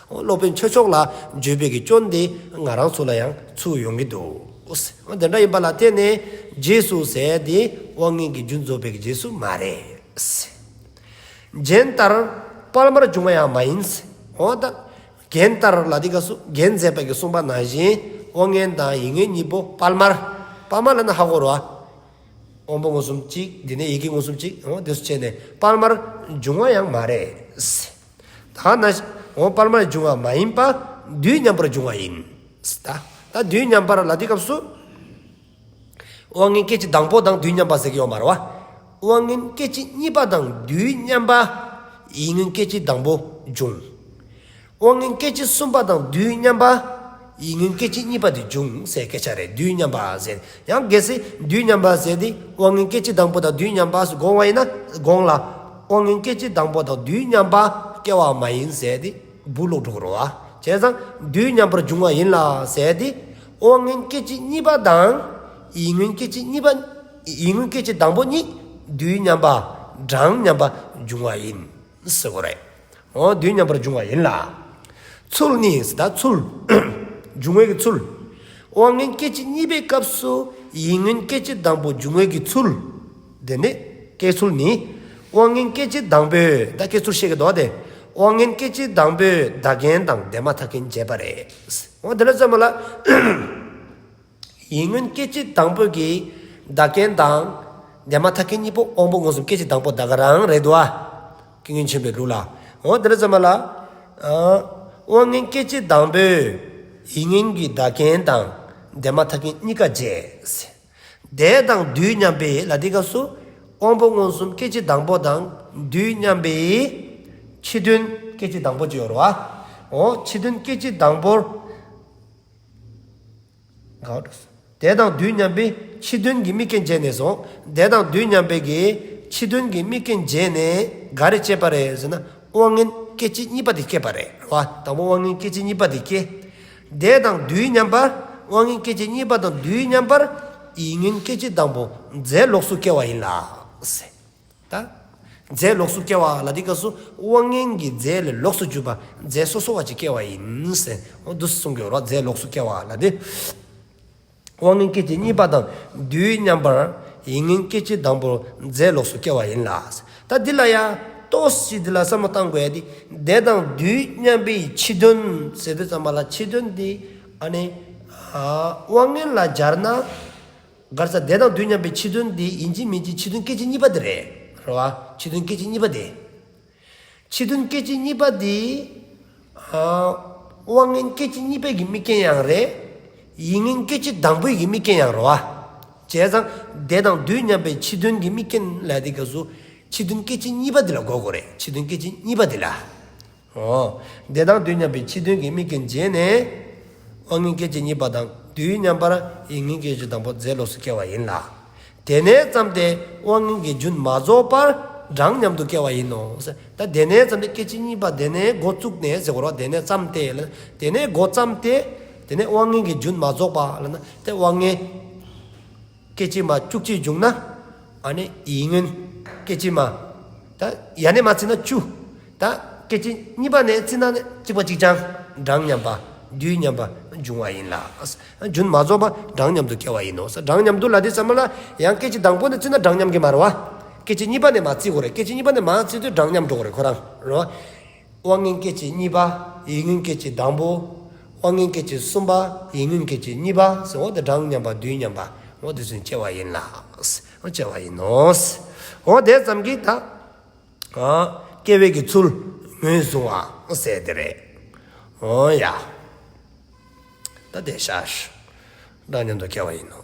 འོ་སློབ་དཔོན་ཆོས་མཆོག་ལ་བརྗོད་པའི་གི་སྐྱོན་དེ་ང་རང་ཚོ་ལ་ཡང་ཚུར་ཡོང་གི་འདུག། འོ་དེ་འདྲ་ཡིན་པ་ལ་བརྟེན་ནས་རྗེས་སུ་ཟེར་དེ་དབང་མངོན་གྱི་རྒྱུན་རྫོགས་པའི་གི་རྗེས་སུ་མ་རེད། གཞན་ལྟར་དཔལ་མར་འབྱུང་བ་ཡང་མ་ཡིན། འོ་ད་རྒྱན་ལྟར་ལ་དེ་སྐབས་སུ་རྒྱན་མཛད་པ་གིས་གསུངས་པ་ནང་བཞིན་དབང་མངོན་དང་ཡིད་མངོན་གཉིས་པོ་དཔལ་མར། དཔལ་མར་ལབ་ན་ཧ་གོ་རེད་བ། དབང་པོ་མངོན་སུམ་གཅིག། དེ་ནས་ཡིད་ཀྱི་མངོན་སུམ་གཅིག། འོ་དེ་ཚོ་བྱས་ནས་དཔལ་མར་འབྱུང་བ་ཡང་མ་རེད། ད་ན་འོ་དཔལ་མར་འབྱུང་བ་མ་ཡིན་པ་དུས་མཉམ་པར་འབྱུང་བ་ཡིན། ད་ད་དུས་མཉམ་པར་ལ་དེ་སྐབས་སུ་དབང་མངོན་སྐད་ཅིག་དང་པོ་དང་དུས་མཉམ་པ་ཟེར་གྱི་ཡོད་མ་རེད་བ། དབང་མངོན་སྐད་ཅིག་གཉིས་པ་དང་དུས་མཉམ་པ་ཡིད་མངོན་སྐད་ཅིག་དང་པོ་འབྱུང་། དབང་མངོན་སྐད་ཅིག་གསུམ་པ་དང་དུས་མཉམ་པ་ཡིད་མངོན་སྐད་ཅིག་གཉིས་པ་དེ་འབྱུང་ཟེར་སྐད་ཆ་རེད། དུས་མཉམ་པ་ཟེར། ཡང་གལ་སྲིད་དུས་མཉམ་པ་ཟེར་དེ་དབང་མངོན་སྐད་ཅིག་དང་པོ་དང་དུས་མཉམ་པ་ཟེར་དགོངས་པ་ཡིན་ན་དགོངས་ལ། དབང་མངོན་སྐད་ཅིག་དང་པོ་དང་དུས་མཉམ་པ་སྐྱེ་བ་མ་ཡིན་ཟེར་དེ་བུ་ལོག་འགྲོ་གི་རེད་བ། བྱས་ཙང་དུས་མཉམ་པར་འབྱུང་བ་ཡིན་ལ་ཟེར་དེ་དབང་མངོན་སྐད་ཅིག་གཉིས་པ་དང་ཡིད་མངོན་སྐད་ཅིག་གཉིས་པ། ཡིད་མངོན་སྐད་ཅིག་དང་པོ་གཉིས་དུས་མཉམ་པ་གྲངས་མཉམ་པ་འབྱུང་བ་ཡིན། ཟེར་དགོས་རེད། འོ་དུས་མཉམ་པར་འབྱུང་བ་ཡིན་ལ། ཚུལ་ནི་ཟེར་ད་ཚུལ། འབྱུང་བའི་གི་ཚུལ། དབང་མངོན་སྐད་ཅིག་གཉིས་པའི་སྐབས་སུ་ཡིད་མངོན་སྐད་ཅིག་དང་པོ་འབྱུང་བའི་གི་ཚུལ། དེ་ནས་སྐྱེ་ཚུལ་ནི། དབང་མངོན་སྐད་ཅིག་དང་པོས་ད་སྐྱེ་ཚུལ་བཤད་ཀྱི་འདུག་སྟེ། དབང་མངོན་སྐད་ཅིག་དང་པོས་བདག་རྐྱེན་དང་དེ་མ་ཐག་རྐྱེན་བྱེད་པ་རེད། འོ་དེ་ལ་ཙམ་ལ། ཡིད་མངོན་སྐད་ཅིག་དང་པོ་གིས་བདག་རྐྱེན་དང་དེ་མ་ཐག་རྐྱེན་གཉིས་པོ་དབང་པོ་མངོན་སུམ་སྐད་ཅིག་དང་པོ་ད་ག་རང་རེད་དོ། ཀུན་མཁྱེན་ཆེན་པོའི་ལུགས་ལ། འོ་དེ་ལ་ཙམ་ལ། ཨ་དབང་མངོན་སྐད་ཅིག་དང་པོས་ཡིད་མངོན་གྱི་བདག་རྐྱེན་དང་དེ་མ་ཐག་རྐྱེན་གཉིས་ཀ་བྱེད། དེ་དང་དུས་མཉམ་པའི་ལ་དེ་སྐབས་སུ་དབང་པོ་མངོན་སུམ་སྐད་ཅིག་དང་པོ་དང་དུས་མཉམ་པའི་ཕྱི་དོན་སྐད་ཅིག་དང་པོ་ཅིག་ཡོད་རེད་བ། འོ་ཕྱི་དོན་སྐད་ཅིག་དང་པོར། དེ་དང་དུས་མཉམ་པའི་ཕྱི་དོན་གྱི་དམིགས་རྐྱེན་བྱས་ནས་སོ། དེ་དང་དུས་མཉམ་པའི་གི་ཕྱི་དོན་གྱི་དམིགས་རྐྱེན་བྱས་ནས་ག་རེ་སྐྱེས་པ་རེད་ཟེར་ན། དབང་མངོན་སྐད་ཅིག་གཉིས་པ་དེ་སྐྱེས་པ་རེད་བ། དང་པོ་དབང་མངོན་སྐད་ཅིག་གཉིས་པ་དེ་སྐྱེས། དེ་དང་དུས་མཉམ་པར། དབང་མངོན་སྐད་ཅིག་གཉིས་པ་དང་དུས་མཉམ་པར་ཡིད་མངོན་སྐད་ཅིག་དང་པོ་རྫས་ལོགས་སུ་སྐྱེ་བ་ཡིན་ལ། ད། རྫས་ལོགས་སུ་སྐྱེ་བ་ལ་དེ་སྐབས་སུ་དབང་མངོན་གྱི་རྫས་ལས་ལོགས་སུ་གྱུར་པ་རྫས་སོ་སོ་བ་ཅིག་སྐྱེ་བ་ཡིན་ཟེར། འོ་འདུག་གསུང་གི་ཡོད་རེད་བ། རྫས་ལོགས་སུ་སྐྱེ་བ་ལ་དེ། དབང་མངོན་སྐད་ཅིག་གཉིས་པ་དང་དུས་མཉམ་པར་ཡིད་མངོན་སྐད་ཅིག་དང་པོ་རྫས་ལོགས་སུ་སྐྱེ་བ་ཡིན་ལ། ད་འདི་ལ་ཡང་ཏོག་ཙམ་འདི་ལ་བསམ་བློ་བཏང་དགོས་ཡ་དེ། དེ་དང་དུས་མཉམ་པའི་ཕྱི་དོན་ཟེར་དུས་ཙམ་པ་ལ་ཕྱི་དོན་དེ་ཨ་ནི་ཨ་དབང་མངོན་ལ་སྦྱར་ན། ག་རེ་ཟེར། དེ་དང་དུས་མཉམ་པའི་ཕྱི་དོན་འདི་ཡིན་གཅིག་མིན་གཅིག་ཕྱི་དོན་སྐད་ཅིག་གཉིས་པ་དེ་རེད། རེད་བ། ཕྱི་དོན་སྐད་ཅིག་གཉིས་པ་དེ། ཕྱི་དོན་སྐད་ཅིག་གཉིས་པ་འདི། ཨ་དབང་མངོན་སྐད་ཅིག་གཉིས་པའི་གི་དམིགས་རྐྱེན་ཡང་རེད། ཡིད་མངོན་སྐད་ཅིག་དང་པོའི་གི་དམིགས་རྐྱེན་ཡང་རེད་བ། བྱས་ཙང་དེ་དང་དུས་མཉམ་པའི་ཕྱི་དོན་གྱི་དམིགས་རྐྱེན་ལ་དེ་ག་སུ། ཕྱི་དོན་སྐད་ཅིག་གཉིས་པ་འདི་ལ་གོ་དགོས་རེད། ཕྱི་དོན་སྐད་ཅིག་གཉིས་པ་འདི་ལ། འོ། དེ་དང་དུས་མཉམ་པའི་ཕྱི་དོན་གྱི་དམིགས་རྐྱེན་བྱས་ནས། དབང་མངོན་སྐད་ཅིག་གཉིས་པ་དང་དུས་མཉམ་པར་ཡིད་མངོན་སྐད་ཅིག་དང་པོ་རྫས་ལོགས་སུ་སྐྱེ་བ་ཡིན་ལ། དེ་ནས་བརྩམས་ཏེ་དབང་མངོན་གྱི་རྒྱུན་མ་རྫོགས་པར་གྲངས་མཉམ་དུ་སྐྱེ་བ་ཡིན་ནོ། ད་དེ་ནས་བརྩམས་ཏེ་སྐད་ཅིག་གཉིས་པ་དེ་ནས་འགོ་བཙུགས་ནས་ཟེར་དགོས་རེད་བ། དེ་ནས་བརྩམས་ཏེ་ལ། དེ་ནས་འགོ་བརྩམས་ཏེ། དེ་ནས་དབང་མངོན་གྱི་རྒྱུན་མ་རྫོགས་པ་ལ་ན་དེ་དབང་མངོན། སྐད་ཅིག་མ་བཅུ་གཅིག་བྱུང་ན། ཨ་ནི་ཡིད་མངོན་སྐད་ཅིག་མ། ད་ཡ་ནས་མ་བརྩིས་ན་བཅུ། ད་སྐད་ཅིག་གཉིས་པ་ནས་བརྩིས་ན་ནི་གཅིག་པ་གཅིག་རྐྱང་། གྲངས་མཉམ་པ། དུས་མཉམ་པ་འབྱུང་བ་ཡིན་ལ། རྒྱུན་མ་རྫོགས་པ་གྲངས་མཉམ་དུ་སྐྱེ་བ་ཡིན་ནོ། གྲངས་མཉམ་དུ་ལ་དེ་ཙམ་ལ་ཡང་སྐད་ཅིག་དང་པོ་ནས་བརྩིས་ན་གྲངས་མཉམ་གྱི་མ་རེད་བ། སྐད་ཅིག་གཉིས་པ་ནས་མ་བརྩི་དགོས་རེད། སྐད་ཅིག་གཉིས་པ་ནས་མ་བརྩིས་དུས་གྲངས་མཉམ་འགྲོ་དགོས་རེད་ཁོ་རང་རེད་བ། དབང་མངོན་སྐད་ཅིག་གཉིས་པ། ཡིད་མངོན་སྐད་ཅིག་དང་པོ། དབང་མངོན་སྐད་ཅིག་གསུམ་པ། ཡིད་མངོན་སྐད་ཅིག་གཉིས་པ་ཟེར། འོ་དེ་གྲངས་མཉམ་པ་དུས་མཉམ་པ། འོ་དེ་ཚུན་སྐྱེ་བ་ཡིན་ལ། འོ་སྐྱེ་བ་ཡིན་ནོ། འོ་དེ་ཙམ་གྱིས་ད། ཨ་སྐྱེ་བའི་གི་ཚུལ་ངོས་བཟུང་བ་ཟེར་དེ་རེད། འོ་ཡ། ད་དེ་ཤར། གྲངས་མཉམ་དུ་སྐྱེ་བ་ཡིན་ནོ།